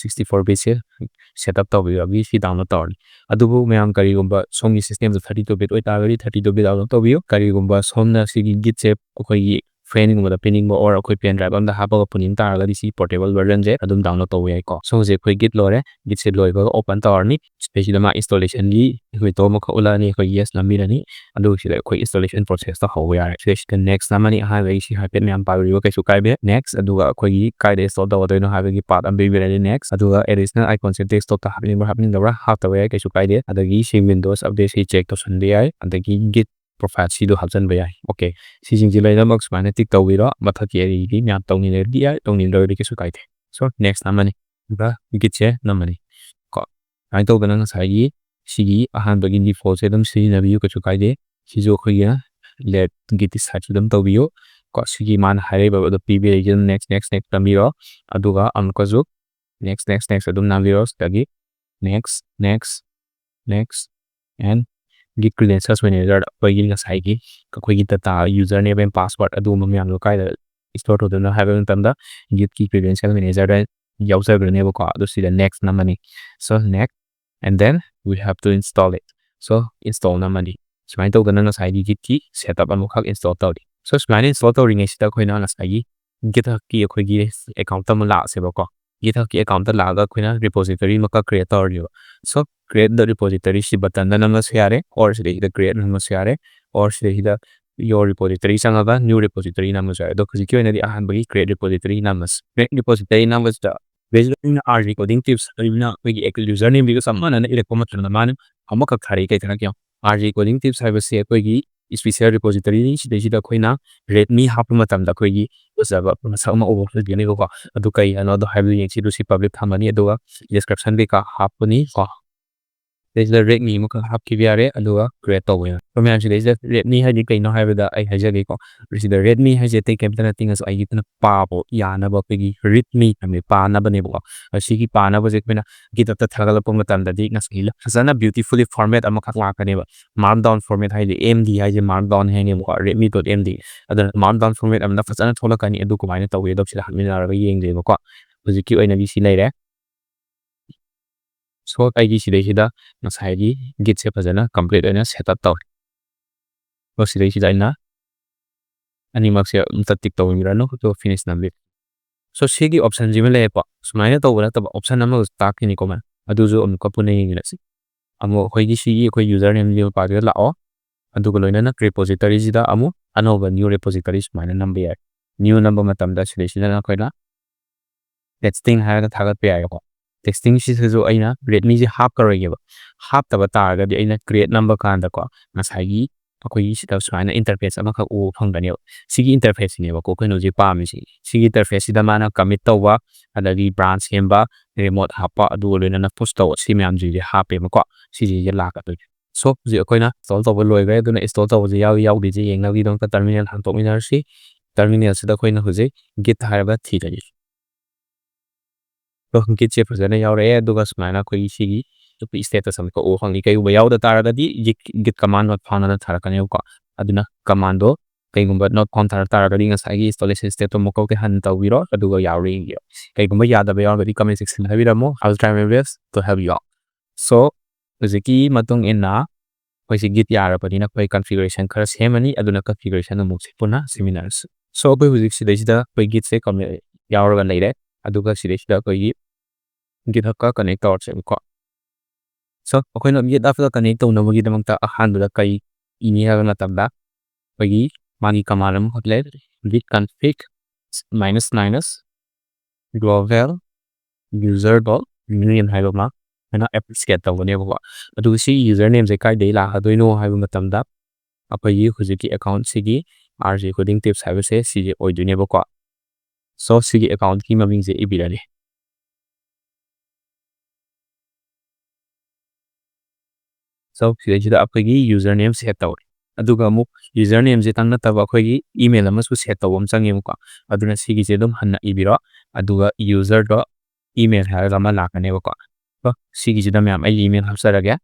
sixty four bit ꯁꯦ set up ꯇꯧꯕꯤꯔꯒ ꯁꯤ download ꯇꯧꯔꯅꯤ꯫ ꯑꯗꯨꯕꯨ ꯃꯌꯥꯝ ꯀꯔꯤꯒꯨꯝꯕ ꯁꯣꯝꯒꯤ system ꯗ thirty two bit ꯑꯣꯏꯇꯥꯔꯒꯗꯤ thirty two bit download ꯇꯧꯕꯤꯌꯨ꯫ ꯀꯔꯤꯒꯨꯝꯕ ꯁꯣꯝꯅ ꯁꯤꯒꯤ git ꯁꯦ ꯑꯩꯈꯣꯏꯒꯤ friend ꯒꯨꯝꯕꯗ ꯄꯤꯅꯤꯡꯕ or ꯑꯩꯈꯣꯏ pen drive ꯑꯝꯗ ꯍꯥꯞꯄꯒ ꯄꯨꯅꯤꯡ ꯇꯥꯔꯒꯗꯤ ꯁꯤ portable version ꯁꯦ ꯑꯗꯨꯝ download ꯇꯧꯕ ꯌꯥꯏꯀꯣ꯫ So ꯍꯧꯖꯤꯛ ꯑꯩꯈꯣꯏ git ꯂꯣꯏꯔꯦ꯫ Git ꯁꯦ ꯂꯣꯏꯕꯒ open ꯇꯧꯔꯅꯤ꯫ ꯁꯤꯗꯩꯁꯤꯗ ꯃꯥ installation ꯒꯤ ꯑꯩꯈꯣꯏ ꯇꯣ ꯑꯃꯈꯛ ꯎꯠꯂꯛꯑꯅꯤ꯫ ꯑꯩꯈꯣꯏ yes ꯅꯝꯕꯤꯔꯅꯤ꯫ ꯑꯗꯨꯒ ꯁꯤꯗ ꯑꯩꯈꯣꯏ installation process ꯇꯣ ꯍꯧꯕ ꯌꯥꯔꯦ꯫ ꯁꯤꯗꯩꯁꯤꯗ next ꯅꯝꯃꯅꯤ꯫ ꯑꯍꯥꯟꯕꯒꯤ ꯁꯤ ꯍꯥꯏꯐꯦꯠ ꯃꯌꯥꯝ ꯄꯥꯕꯤꯕ ꯀꯩꯁꯨ ꯀꯥꯏꯗꯦ꯫ Next꯫ ꯑꯗꯨꯒ ꯑꯩꯈꯣꯏꯒꯤ ꯀꯥꯏꯗ install ꯇꯧꯒꯗꯣꯏꯅꯣ ꯍꯥꯏꯕꯒꯤ path ꯑꯃ ꯄꯤꯕꯤꯔꯅꯤ꯫ Next꯫ ꯑꯗꯨꯒ additional icon ꯁꯦ desktop ꯇ ꯍꯥꯞꯅꯤꯡꯕ꯭ꯔꯥ ꯍꯥꯞꯅꯤꯡꯗꯕ꯭ꯔꯥ? ꯍꯥꯞꯇꯕ ꯌꯥꯏ, ꯀꯩꯁꯨ ꯀꯥꯏꯗꯦ꯫ ꯑꯗꯒꯤ ꯁꯤ Windows update ꯁꯤ check ꯇꯧꯁꯟꯕ ꯌꯥꯏ꯫ ꯑꯗꯒꯤ git profile ꯁꯤꯗꯣ ꯍꯥꯞꯆꯟꯕ ꯌꯥꯏ꯫ Okay꯫ ꯁꯤꯁꯤꯡꯁꯤ ꯂꯣꯏꯅꯃꯛ ꯁꯨꯃꯥꯏꯅ tick ꯇꯧꯕꯤꯔꯣ꯫ ꯃꯊꯛꯀꯤ ꯑꯅꯤꯗꯤ ꯃꯌꯥꯝ ꯇꯧꯅꯤꯡꯉꯒꯗꯤ ꯌꯥꯏ, ꯇꯧꯅꯤꯡꯗ꯭ꯔꯒꯗꯤ ꯀꯩꯁꯨ ꯀꯥꯏꯗꯦ꯫ So next ꯅꯝꯃꯅꯤ꯫ ꯑꯗꯨꯒ git ꯁꯦ ꯅꯝꯃꯅꯤ꯫ ꯀꯣ꯫ ꯁꯨꯃꯥꯏꯅ ꯇꯧꯗꯅ ꯉꯁꯥꯏꯒꯤ ꯁꯤꯒꯤ ꯑꯍꯥꯟꯕꯒꯤ default ꯁꯦ ꯑꯗꯨꯝ ꯁꯤꯖꯤꯟꯅꯕꯤꯌꯨ, ꯀꯩꯁꯨ ꯀꯥꯏꯗꯦ꯫ ꯁꯤꯁꯨ ꯑꯩꯈꯣꯏꯒꯤ let git decide ꯑꯗꯨꯝ ꯇꯧꯕꯤꯌꯨ꯫ ꯀꯣ, ꯁꯤꯒꯤ ꯃꯥꯅ ꯍꯥꯏꯔꯛꯏꯕ ꯑꯗꯨ ꯄꯤꯕꯤꯔꯛꯏꯁꯦ ꯑꯗꯨꯝ next, next, next ꯅꯝꯕꯤꯔꯣ꯫ ꯑꯗꯨꯒ ꯑꯃꯨꯛꯀꯁꯨ next, next, next ꯑꯗꯨꯝ ꯅꯝꯕꯤꯔꯣ꯫ ꯁꯤꯗꯒꯤ next, next, next and git credentials manager ꯑꯩꯈꯣꯏꯒꯤ ꯉꯁꯥꯏꯒꯤ ꯑꯩꯈꯣꯏꯒꯤ data, username and password ꯑꯗꯨꯒꯨꯝꯕ ꯃꯌꯥꯝꯗꯣ ꯀꯥꯏꯗ store ꯇꯧꯗꯣꯏꯅꯣ ꯍꯥꯏꯕ ꯃꯇꯝꯗ git ꯀꯤ credential manager ꯗ ꯌꯥꯎꯖꯈ꯭ꯔꯅꯦꯕꯀꯣ꯫ ꯑꯗꯨ ꯁꯤꯗ next ꯅꯝꯃꯅꯤ꯫ So next and then we have to install it꯫ So install ꯅꯝꯃꯅꯤ꯫ ꯁꯨꯃꯥꯏꯅ ꯇꯧꯗꯅ ꯉꯁꯥꯏꯒꯤ git ꯀꯤ setup ꯑꯃꯈꯛ install ꯇꯧꯔꯤ꯫ So ꯁꯨꯃꯥꯏꯅ install ꯇꯧꯔꯤꯉꯩꯁꯤꯗ ꯑꯩꯈꯣꯏꯅ ꯉꯁꯥꯏꯒꯤ GitHub ꯀꯤ ꯑꯩꯈꯣꯏꯒꯤ account ꯑꯃ ꯂꯥꯛꯑꯁꯦꯕꯀꯣ꯫ GitHub ꯀꯤ account ꯇ ꯂꯥꯛꯑꯒ ꯑꯩꯈꯣꯏꯅ repository ꯑꯃꯈꯛ create ꯇꯧꯔꯅꯦꯕ꯫ So create the repository ꯁꯤ button ꯗ ꯅꯝꯃꯁꯨ ꯌꯥꯔꯦ, or ꯁꯤꯗꯩꯁꯤꯗ create ꯅꯝꯃꯁꯨ ꯌꯥꯔꯦ, or ꯁꯤꯗꯩꯁꯤꯗ your repository ꯆꯪꯉꯒ new repository ꯅꯝꯃꯁꯨ ꯌꯥꯔꯦ꯫ ꯑꯗꯣ ꯍꯧꯖꯤꯛꯀꯤ ꯑꯣꯏꯅꯗꯤ ꯑꯍꯥꯟꯕꯒꯤ create repository ꯅꯝꯃꯁꯤ꯫ Create repository ꯅꯝꯕꯁꯤꯗ ꯁꯤꯗꯩꯁꯤꯗ ꯑꯩꯅ R G Coding Tips ꯍꯥꯏꯕꯅ ꯑꯩꯈꯣꯏꯒꯤ username ꯗꯨꯒ ꯆꯞ ꯃꯥꯟꯅꯅ ꯏꯔꯛꯄ ꯃꯇꯝꯗ ꯃꯥꯅ ꯑꯃꯈꯛ ꯊꯥꯔꯛꯏ꯫ ꯀꯩ ꯊꯥꯔꯛꯀꯦ? R G Coding Tips ꯍꯥꯏꯕꯁꯤ ꯑꯩꯈꯣꯏꯒꯤ special repository ꯅꯤ꯫ ꯁꯤꯗꯩꯁꯤꯗ ꯑꯩꯈꯣꯏꯅ README ꯍꯥꯞꯄ ꯃꯇꯝꯗ ꯑꯩꯈꯣꯏꯒꯤ ꯐꯖꯕ ꯃꯁꯛ ꯑꯃ ꯎꯕ ꯐꯪꯒꯅꯤꯕꯀꯣ꯫ ꯑꯗꯨ ꯀꯩ ꯍꯥꯏꯅꯣ ꯑꯗꯣ ꯍꯥꯏꯕꯗꯨ ꯌꯦꯡꯁꯤ꯫ ꯑꯗꯨ ꯁꯤ public ꯊꯝꯃꯅꯤ, ꯑꯗꯨꯒ description ꯀꯩꯀꯥ ꯍꯥꯞꯄꯅꯤ ꯀꯣ꯫ ꯁꯤꯗꯩꯁꯤꯗ ꯔꯦꯗꯃꯤ ꯑꯃꯈꯛ ꯍꯥꯞꯈꯤꯕ ꯌꯥꯔꯦ, ꯑꯗꯨꯒ ꯀ꯭ꯔꯤꯌꯦꯠ ꯇꯧꯕ ꯌꯥꯔꯦ꯫ ꯑꯩꯈꯣꯏ ꯃꯌꯥꯝ ꯁꯤꯗꯩꯁꯤꯗ ꯔꯦꯗꯃꯤ ꯍꯥꯏꯗꯤ ꯀꯩꯅꯣ ꯍꯥꯏꯕꯗ ꯑꯩ ꯍꯥꯏꯖꯒꯦꯀꯣ꯫ ꯁꯤꯗ ꯔꯦꯗꯃꯤ ꯍꯥꯏꯁꯦ ꯑꯇꯩ ꯀꯩꯝꯇ ꯅꯠꯇꯦ, ꯉꯁꯥꯏꯒꯤ ꯑꯩꯈꯣꯏꯅ ꯄꯥꯕ ꯌꯥꯅꯕ ꯑꯩꯈꯣꯏꯒꯤ ꯔꯤꯗꯃꯤ ꯍꯥꯏꯕꯗꯤ ꯄꯥꯅꯕꯅꯦꯕꯀꯣ꯫ ꯑꯁꯤꯒꯤ ꯄꯥꯅꯕꯁꯦ ꯑꯩꯈꯣꯏꯅ ꯒꯤꯠ ꯑꯞꯇ ꯊꯥꯒꯠꯂꯛꯄ ꯃꯇꯝꯗꯗꯤ ꯉꯁꯥꯏꯒꯤ ꯐꯖꯅ ꯕ꯭ꯌꯨꯇꯤꯐꯨꯜꯂꯤ ꯐꯣꯔꯃꯦꯠ ꯑꯃꯈꯛ ꯂꯥꯛꯀꯅꯦꯕ꯫ ꯃꯥꯔꯛ ꯗꯥꯎꯟ ꯐꯣꯔꯃꯦꯠ ꯍꯥꯏꯗꯤ ꯑꯦꯝ ꯗꯤ ꯍꯥꯏꯁꯦ ꯃꯥꯔꯛ ꯗꯥꯎꯟ ꯍꯥꯏꯅꯦꯕꯀꯣ, ꯔꯦꯗꯃꯤ ꯗꯣꯠ ꯑꯦꯝ ꯗꯤ꯫ ꯑꯗꯨꯅ ꯃꯥꯔꯛ ꯗꯥꯎꯟ ꯐꯣꯔꯃꯦꯠ ꯑꯃꯅ ꯐꯖꯅ ꯊꯣꯛꯂꯛꯀꯅꯤ꯫ ꯑꯗꯨ ꯀꯃꯥꯏꯅ ꯇꯧꯒꯦꯗꯣ ꯁꯤꯗ ꯍꯥꯞꯃꯤꯟꯅꯔꯒ ꯌꯦꯡꯖꯦꯕꯀꯣ꯫ ꯍꯧꯖꯤꯛꯀꯤ ꯑꯣꯏꯅꯗꯤ ꯁꯤ ꯂꯩꯔꯦ꯫ ꯁꯣ ꯑꯩꯒꯤ ꯁꯤꯗꯩꯁꯤꯗ ꯉꯁꯥꯏꯒꯤ ꯒꯤꯠꯁꯦ ꯐꯖꯅ ꯀꯝꯄ꯭ꯂꯤꯠ ꯑꯣꯏꯅ ꯁꯦꯠ ꯑꯞ ꯇꯧꯔꯦ꯫ ꯁꯣ ꯁꯤꯗꯩꯁꯤꯗ ꯑꯩꯅ ꯑꯅꯤꯃꯛꯁꯦ ꯑꯝꯇ ꯇꯤꯛ ꯇꯧꯕꯤꯔꯅꯨ, ꯑꯗꯨꯒ ꯐꯤꯅꯤꯁ ꯅꯝꯕꯤꯔꯣ꯫ ꯁꯣ ꯁꯤꯒꯤ ꯑꯣꯞꯁꯟꯁꯤꯃ ꯂꯩꯔꯦꯀꯣ꯫ ꯁꯨꯃꯥꯏꯅ ꯇꯧꯕ ꯅꯠꯇꯕ ꯑꯣꯞꯁꯟ ꯑꯃꯒꯁꯨ ꯇꯥꯛꯈꯤꯅꯤꯀꯣ ꯃꯌꯥꯝ, ꯑꯗꯨꯁꯨ ꯑꯃꯨꯛꯀ ꯄꯨꯟꯅ ꯌꯦꯡꯃꯤꯟꯅꯁꯤ꯫ ꯑꯃꯨꯛ ꯑꯩꯈꯣꯏꯒꯤ ꯁꯤꯒꯤ ꯑꯩꯈꯣꯏ ꯌꯨꯖꯔ ꯅꯦꯝꯒꯤ ꯃꯄꯥꯗꯨꯗ ꯂꯥꯛꯑꯣ, ꯑꯗꯨꯒ ꯂꯣꯏꯅꯅ ꯔꯤꯄꯣꯖꯤꯇꯔꯤꯁꯤꯗ ꯑꯃꯨꯛ ꯑꯅꯧꯕ ꯅ꯭ꯌꯨ ꯔꯤꯄꯣꯖꯤꯇꯔꯤ ꯁꯨꯃꯥꯏꯅ ꯅꯝꯕ ꯌꯥꯏ꯫ ꯅ꯭ꯌꯨ ꯅꯝꯕ ꯃꯇꯝꯗ ꯁꯤꯗꯩꯁꯤꯗ ꯑꯩꯈꯣꯏꯅ ꯇꯦꯛꯁꯇꯤꯡ ꯍꯥꯏꯔꯒ ꯊꯥꯒꯠꯄ ꯌꯥꯏꯀꯣ꯫ ꯇꯦꯛꯁꯇꯤꯡꯁꯤꯗꯁꯨ ꯑꯩꯅ ꯔꯦꯗꯃꯤꯁꯦ ꯍꯥꯞꯄꯔꯣꯏꯒꯦꯕ꯫ ꯍꯥꯞꯇꯕ ꯇꯥꯔꯒꯗꯤ ꯑꯩꯅ ꯀ꯭ꯔꯤꯌꯦꯠ ꯅꯝꯕ ꯀꯥꯟꯗꯀꯣ, ꯉꯁꯥꯏꯒꯤ ꯑꯩꯈꯣꯏꯒꯤ ꯁꯤꯗ ꯁꯨꯃꯥꯏꯅ ꯏꯟꯇꯔꯐꯦꯁ ꯑꯃꯈꯛ ꯎꯕ ꯐꯪꯒꯅꯦꯕ꯫ ꯁꯤꯒꯤ ꯏꯟꯇꯔꯐꯦꯁꯁꯤꯅꯦꯕꯀꯣ ꯑꯩꯈꯣꯏꯅ ꯍꯧꯖꯤꯛ ꯄꯥꯝꯃꯤꯁꯤ꯫ ꯁꯤꯒꯤ ꯏꯟꯇꯔꯐꯦꯁꯁꯤꯗ ꯃꯥꯅ ꯀꯃꯤꯠ ꯇꯧꯕ, ꯑꯗꯒꯤ ꯕ꯭ꯔꯥꯟꯁ ꯁꯦꯝꯕ, ꯔꯤꯃꯣꯠ ꯍꯥꯞꯄ, ꯑꯗꯨꯒ ꯂꯣꯏꯅꯅ ꯄꯨꯁ ꯇꯧꯕ, ꯁꯤ ꯃꯌꯥꯝꯁꯤꯡꯁꯦ ꯍꯥꯞꯄꯦꯕꯀꯣ꯫ ꯁꯤꯁꯤꯡꯁꯦ ꯂꯥꯛꯀꯗꯣꯏꯅꯦ꯫ ꯁꯣ ꯍꯧꯖꯤꯛ ꯑꯩꯈꯣꯏꯅ ꯏꯟꯁꯇꯣꯜ ꯇꯧꯕ ꯂꯣꯏꯈ꯭ꯔꯦ, ꯑꯗꯨꯅ ꯏꯟꯁꯇꯣꯜ ꯇꯧꯕꯁꯦ ꯌꯥꯎꯏ ꯌꯥꯎꯗꯦꯁꯦ ꯌꯦꯡꯅꯕꯒꯤꯗꯃꯛꯇ ꯇꯔꯃꯤꯅꯦꯜ ꯍꯥꯡꯗꯣꯛꯃꯤꯟꯅꯔꯁꯤ꯫ ꯇꯔꯃꯤꯅꯦꯜꯁꯤꯗ ꯑꯩꯈꯣꯏꯅ ꯍꯧꯖꯤꯛ ꯒꯤꯠ ꯍꯥꯏꯔꯒ ꯊꯤꯔꯅꯤ꯫ ꯒꯤꯠꯁꯦ ꯐꯖꯅ ꯌꯥꯎꯔꯛꯑꯦ꯫ ꯑꯗꯨꯒ ꯁꯨꯃꯥꯏꯅ ꯑꯩꯈꯣꯏꯒꯤ ꯁꯤꯒꯤ ꯑꯩꯈꯣꯏ ꯁ꯭ꯇꯦꯇꯁ ꯑꯃꯈꯛ ꯎꯕ ꯐꯪꯉꯤ꯫ ꯀꯩꯒꯨꯝꯕ ꯌꯥꯎꯗ ꯇꯥꯔꯒꯗꯤ git, git command not found ꯑꯅ ꯊꯥꯔꯛꯀꯅꯦꯕꯀꯣ꯫ ꯑꯗꯨꯅ ꯀꯃꯥꯟꯗꯣ ꯀꯩꯒꯨꯝꯕ not found ꯊꯥꯔꯛ ꯇꯥꯔꯒꯗꯤ ꯉꯁꯥꯏꯒꯤ ꯏꯟꯁꯇꯣꯂꯦꯁꯟ ꯁ꯭ꯇꯦꯞꯇꯣ ꯑꯃꯨꯛ ꯀꯧꯀꯦ ꯍꯟꯅ ꯇꯧꯕꯤꯔꯣ, ꯑꯗꯨꯒ ꯌꯥꯎꯔꯦ ꯌꯦꯡꯕꯤꯌꯣ꯫ ꯀꯩꯒꯨꯝꯕ ꯌꯥꯗꯕ ꯌꯥꯎꯔꯒꯗꯤ comment section the ꯍꯥꯏꯕꯤꯔꯝꯃꯣ꯫ I'll try my best to help you out. So ꯍꯧꯖꯤꯛꯀꯤ ꯃꯇꯨꯡ ꯏꯟꯅ ꯑꯩꯈꯣꯏꯁꯤ ꯒꯤꯠ ꯌꯥꯔꯕꯅꯤꯅ ꯑꯩꯈꯣꯏ ꯀꯟꯐꯤꯒꯔꯦꯁꯟ ꯈꯔ ꯁꯦꯝꯃꯅꯤ꯫ ꯑꯗꯨꯅ ꯀꯟꯐꯤꯒꯔꯦꯁꯟ ꯑꯃꯨꯛꯁꯦ ꯄꯨꯟꯅ ꯁꯦꯝꯃꯤꯟꯅꯔꯁꯤ꯫ ꯁꯣ ꯑꯩꯈꯣꯏ ꯍꯧꯖꯤꯛ ꯁꯤꯗꯩꯁꯤꯗ ꯑꯩꯈꯣꯏ ꯒꯤꯠꯁꯦ ꯀꯃꯤ-, ꯌꯥꯎꯔꯒ ꯂꯩꯔꯦ꯫ ꯑꯗꯨꯒ ꯁꯤꯗꯩꯁꯤꯗ ꯑꯩꯈꯣꯏꯒꯤ ꯒꯤꯠ ꯍꯕꯀ ꯀꯅꯦꯛ ꯇꯧꯔꯁꯦꯕꯀꯣ꯫ ꯁꯣ ꯑꯩꯈꯣꯏꯅ ꯒꯤꯠ ꯍꯕꯀ ꯀꯅꯦꯛ ꯇꯧꯅꯕꯒꯤꯗꯃꯛꯇ ꯑꯍꯥꯟꯕꯗ ꯀꯔꯤ ꯏꯅꯤ ꯍꯥꯏꯕ ꯃꯇꯝꯗ ꯑꯩꯈꯣꯏꯒꯤ ꯃꯥꯒꯤ ꯀꯃꯥꯟ ꯑꯃꯈꯛ ꯂꯩ, git config minus minus global user dot name ꯍꯥꯏꯕ ꯑꯃ ꯑꯩꯈꯣꯏꯅ ꯑꯦꯄ꯭ꯂꯤꯀꯦꯠ ꯇꯧꯒꯅꯦꯕꯀꯣ꯫ ꯑꯗꯨꯒ ꯁꯤ ꯌꯨꯖꯔ ꯅꯦꯝꯁꯦ ꯀꯥꯏꯗꯒꯤ ꯂꯥꯛꯀꯗꯣꯏꯅꯣ ꯍꯥꯏꯕ ꯃꯇꯝꯗ ꯑꯩꯈꯣꯏꯒꯤ ꯍꯧꯖꯤꯛꯀꯤ ꯑꯦꯀꯥꯎꯟꯁꯤꯒꯤ R J Coding Tips ꯍꯥꯏꯕꯁꯦ ꯁꯤꯁꯦ ꯑꯣꯏꯗꯣꯏꯅꯦꯕꯀꯣ꯫ ꯁꯣ ꯁꯤꯒꯤ ꯑꯦꯀꯥꯎꯟꯒꯤ ꯃꯃꯤꯡꯁꯦ ꯏꯕꯤꯔꯅꯤ꯫ So, ꯁꯤꯗꯩꯁꯤꯗ ꯑꯩꯈꯣꯏꯒꯤ user name set ꯇꯧꯔꯦ꯫ ꯑꯗꯨꯒ ꯑꯃꯨꯛ user name ꯁꯤꯇꯪ ꯅꯠꯇꯕ ꯑꯩꯈꯣꯏꯒꯤ email ꯑꯃꯁꯨ set ꯇꯧꯕ ꯑꯃ ꯆꯪꯉꯦꯕꯀꯣ꯫ ꯑꯗꯨꯅ ꯁꯤꯒꯤꯁꯦ ꯑꯗꯨꯝ ꯍꯟꯅ ꯏꯕꯤꯔꯣ꯫ ꯑꯗꯨꯒ user ꯗꯣ email ꯍꯥꯏꯔꯒ ꯑꯃ ꯂꯥꯛꯀꯅꯦꯕꯀꯣ꯫ ꯀꯣ, ꯁꯤꯒꯤꯁꯤꯗ ꯃꯌꯥꯝ ꯑꯩꯒꯤ email ꯍꯥꯞꯆꯔꯒꯦ꯫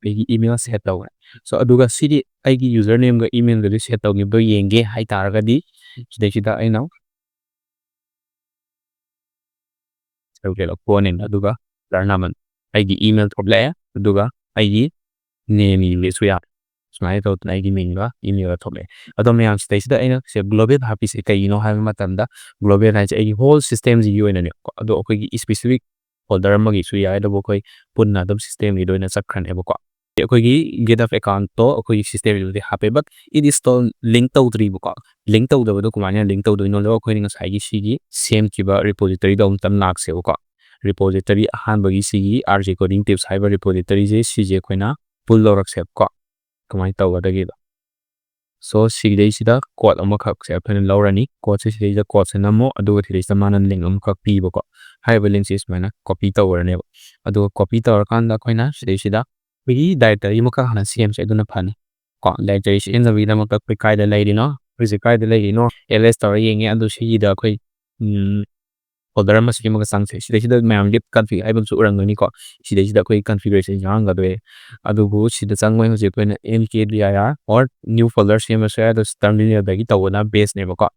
ꯑꯩꯒꯤ email set ꯇꯧꯔꯦ꯫ So, ꯑꯗꯨꯒ ꯁꯤꯗꯤ ꯑꯩꯒꯤ user name ꯒ email ꯒꯗꯤ set ꯇꯧꯈꯤꯕꯗꯣ ꯌꯦꯡꯒꯦ ꯍꯥꯏꯇꯥꯔꯒꯗꯤ, ꯁꯤꯗꯩꯁꯤꯗ ꯑꯩꯅ ꯇꯧꯒꯦ, ꯂꯧꯊꯣꯛꯑꯅꯤ꯫ ꯑꯗꯨꯒ learn ꯑꯃ ꯑꯩꯒꯤ email ꯊꯣꯛꯂꯛꯑꯦ, ꯑꯗꯨꯒ ꯑꯩꯒꯤ name ꯏꯕꯁꯨ ꯌꯥꯔꯦ꯫ ꯁꯨꯃꯥꯏꯅ ꯇꯧꯗꯅ ꯑꯩꯒꯤ ꯃꯤꯡꯒ email ꯒ ꯊꯣꯛꯂꯛꯑꯦ꯫ ꯑꯗꯣ ꯃꯌꯥꯝ, ꯁꯤꯗꯩꯁꯤꯗ ꯑꯩꯅ ꯁꯤꯗ global ꯍꯥꯞꯄꯤꯁꯦ ꯀꯩꯒꯤꯅꯣ ꯍꯥꯏꯕ ꯃꯇꯝꯗ, global ꯍꯥꯏꯁꯦ ꯑꯩꯒꯤ whole system ꯁꯤꯒꯤ ꯑꯣꯏꯅꯅꯦꯕꯀꯣ꯫ ꯑꯗꯣ ꯑꯩꯈꯣꯏꯒꯤ specific folder ꯑꯃꯒꯤꯁꯨ ꯌꯥꯏ, ꯑꯗꯨꯕꯨ ꯑꯩꯈꯣꯏ ꯄꯨꯟꯅ ꯑꯗꯨꯝ system ꯒꯤꯗ ꯑꯣꯏꯅ ꯆꯠꯈ꯭ꯔꯅꯦꯕꯀꯣ꯫ ꯑꯩꯈꯣꯏꯒꯤ GitHub account ꯇꯣ ꯑꯩꯈꯣꯏꯒꯤ system ꯗꯗꯤ ꯍꯥꯞꯄꯦ, but it is still link ꯇꯧꯗ꯭ꯔꯤꯕꯀꯣ꯫ Link ꯇꯧꯗꯕꯗꯣ ꯀꯃꯥꯏꯅ link ꯇꯧꯗꯣꯏꯅꯣꯗꯣ, ꯑꯩꯈꯣꯏꯅ ꯉꯁꯥꯏꯒꯤ ꯁꯤꯒꯤ ꯁꯦꯝꯈꯤꯕ repository ꯗꯣ ꯑꯃꯨꯛꯇꯪ ꯂꯥꯛꯁꯦꯕꯀꯣ꯫ Repository ꯑꯍꯥꯟꯕꯒꯤ ꯁꯤꯒꯤ R J Coding Tips ꯍꯥꯏꯕ repository ꯁꯦ, ꯁꯤꯁꯦ ꯑꯩꯈꯣꯏꯅ pull ꯂꯧꯔꯛꯁꯦꯕꯀꯣ꯫ ꯀꯃꯥꯏꯅ ꯇꯧꯒꯗꯒꯦꯗꯣ꯫ So, ꯁꯤꯗꯩꯁꯤꯗ code ꯑꯃꯈꯛꯁꯦ ꯑꯩꯈꯣꯏꯅ ꯂꯧꯔꯅꯤ꯫ Code ꯁꯦ ꯁꯤꯗꯩꯁꯤꯗ code ꯁꯦ ꯅꯝꯃꯣ, ꯑꯗꯨꯒ ꯁꯤꯗꯩꯁꯤꯗ ꯃꯥꯅ link ꯑꯃꯈꯛ ꯄꯤꯕꯀꯣ꯫ ꯍꯥꯏꯔꯤꯕ link ꯁꯦ ꯁꯨꯃꯥꯏꯅ copy ꯇꯧꯔꯅꯦꯕ꯫ ꯑꯗꯨꯒ copy ꯇꯧꯔꯀꯥꯟꯗ ꯑꯩꯈꯣꯏꯅ ꯁꯤꯗꯩꯁꯤꯗ ꯑꯩꯈꯣꯏꯒꯤ directory ꯑꯃꯈꯛ ꯍꯥꯟꯅ ꯁꯦꯝꯁꯦ, ꯑꯗꯨꯅ ꯐꯅꯤ꯫ ꯀꯣ, directory ꯁꯦꯝꯅꯕꯒꯤꯗꯃꯛꯇ ꯑꯩꯈꯣꯏ ꯀꯥꯏꯗ ꯂꯩꯔꯤꯅꯣ, ꯍꯧꯖꯤꯛ ꯀꯥꯏꯗ ꯂꯩꯔꯤꯅꯣ, ls ꯇꯧꯔ ꯌꯦꯡꯉꯦ꯫ ꯑꯗꯣ ꯁꯤꯒꯤꯗ ꯑꯩꯈꯣꯏ, ꯎꯝ, folder ꯑꯃ ꯁꯦꯝꯃꯒ ꯆꯪꯁꯦ꯫ ꯁꯤꯗꯩꯁꯤꯗ ꯃꯌꯥꯝ git config ꯍꯥꯏꯕ ꯑꯃꯁꯨ ꯎꯔꯝꯒꯅꯤꯀꯣ꯫ ꯁꯤꯗꯩꯁꯤꯗ ꯑꯩꯈꯣꯏ configuration ꯌꯥꯎꯔꯝꯒꯗꯣꯏ꯫ ꯑꯗꯨꯕꯨ ꯁꯤꯗ ꯆꯪꯉꯣꯏ꯫ ꯍꯧꯖꯤꯛ ꯑꯩꯈꯣꯏꯅ M K D I R or new folder ꯁꯦꯝꯃꯁꯨ ꯌꯥꯏ, ꯑꯗꯣ terminal ꯗꯒꯤ ꯇꯧꯕꯅ best ꯅꯦꯕꯀꯣ꯫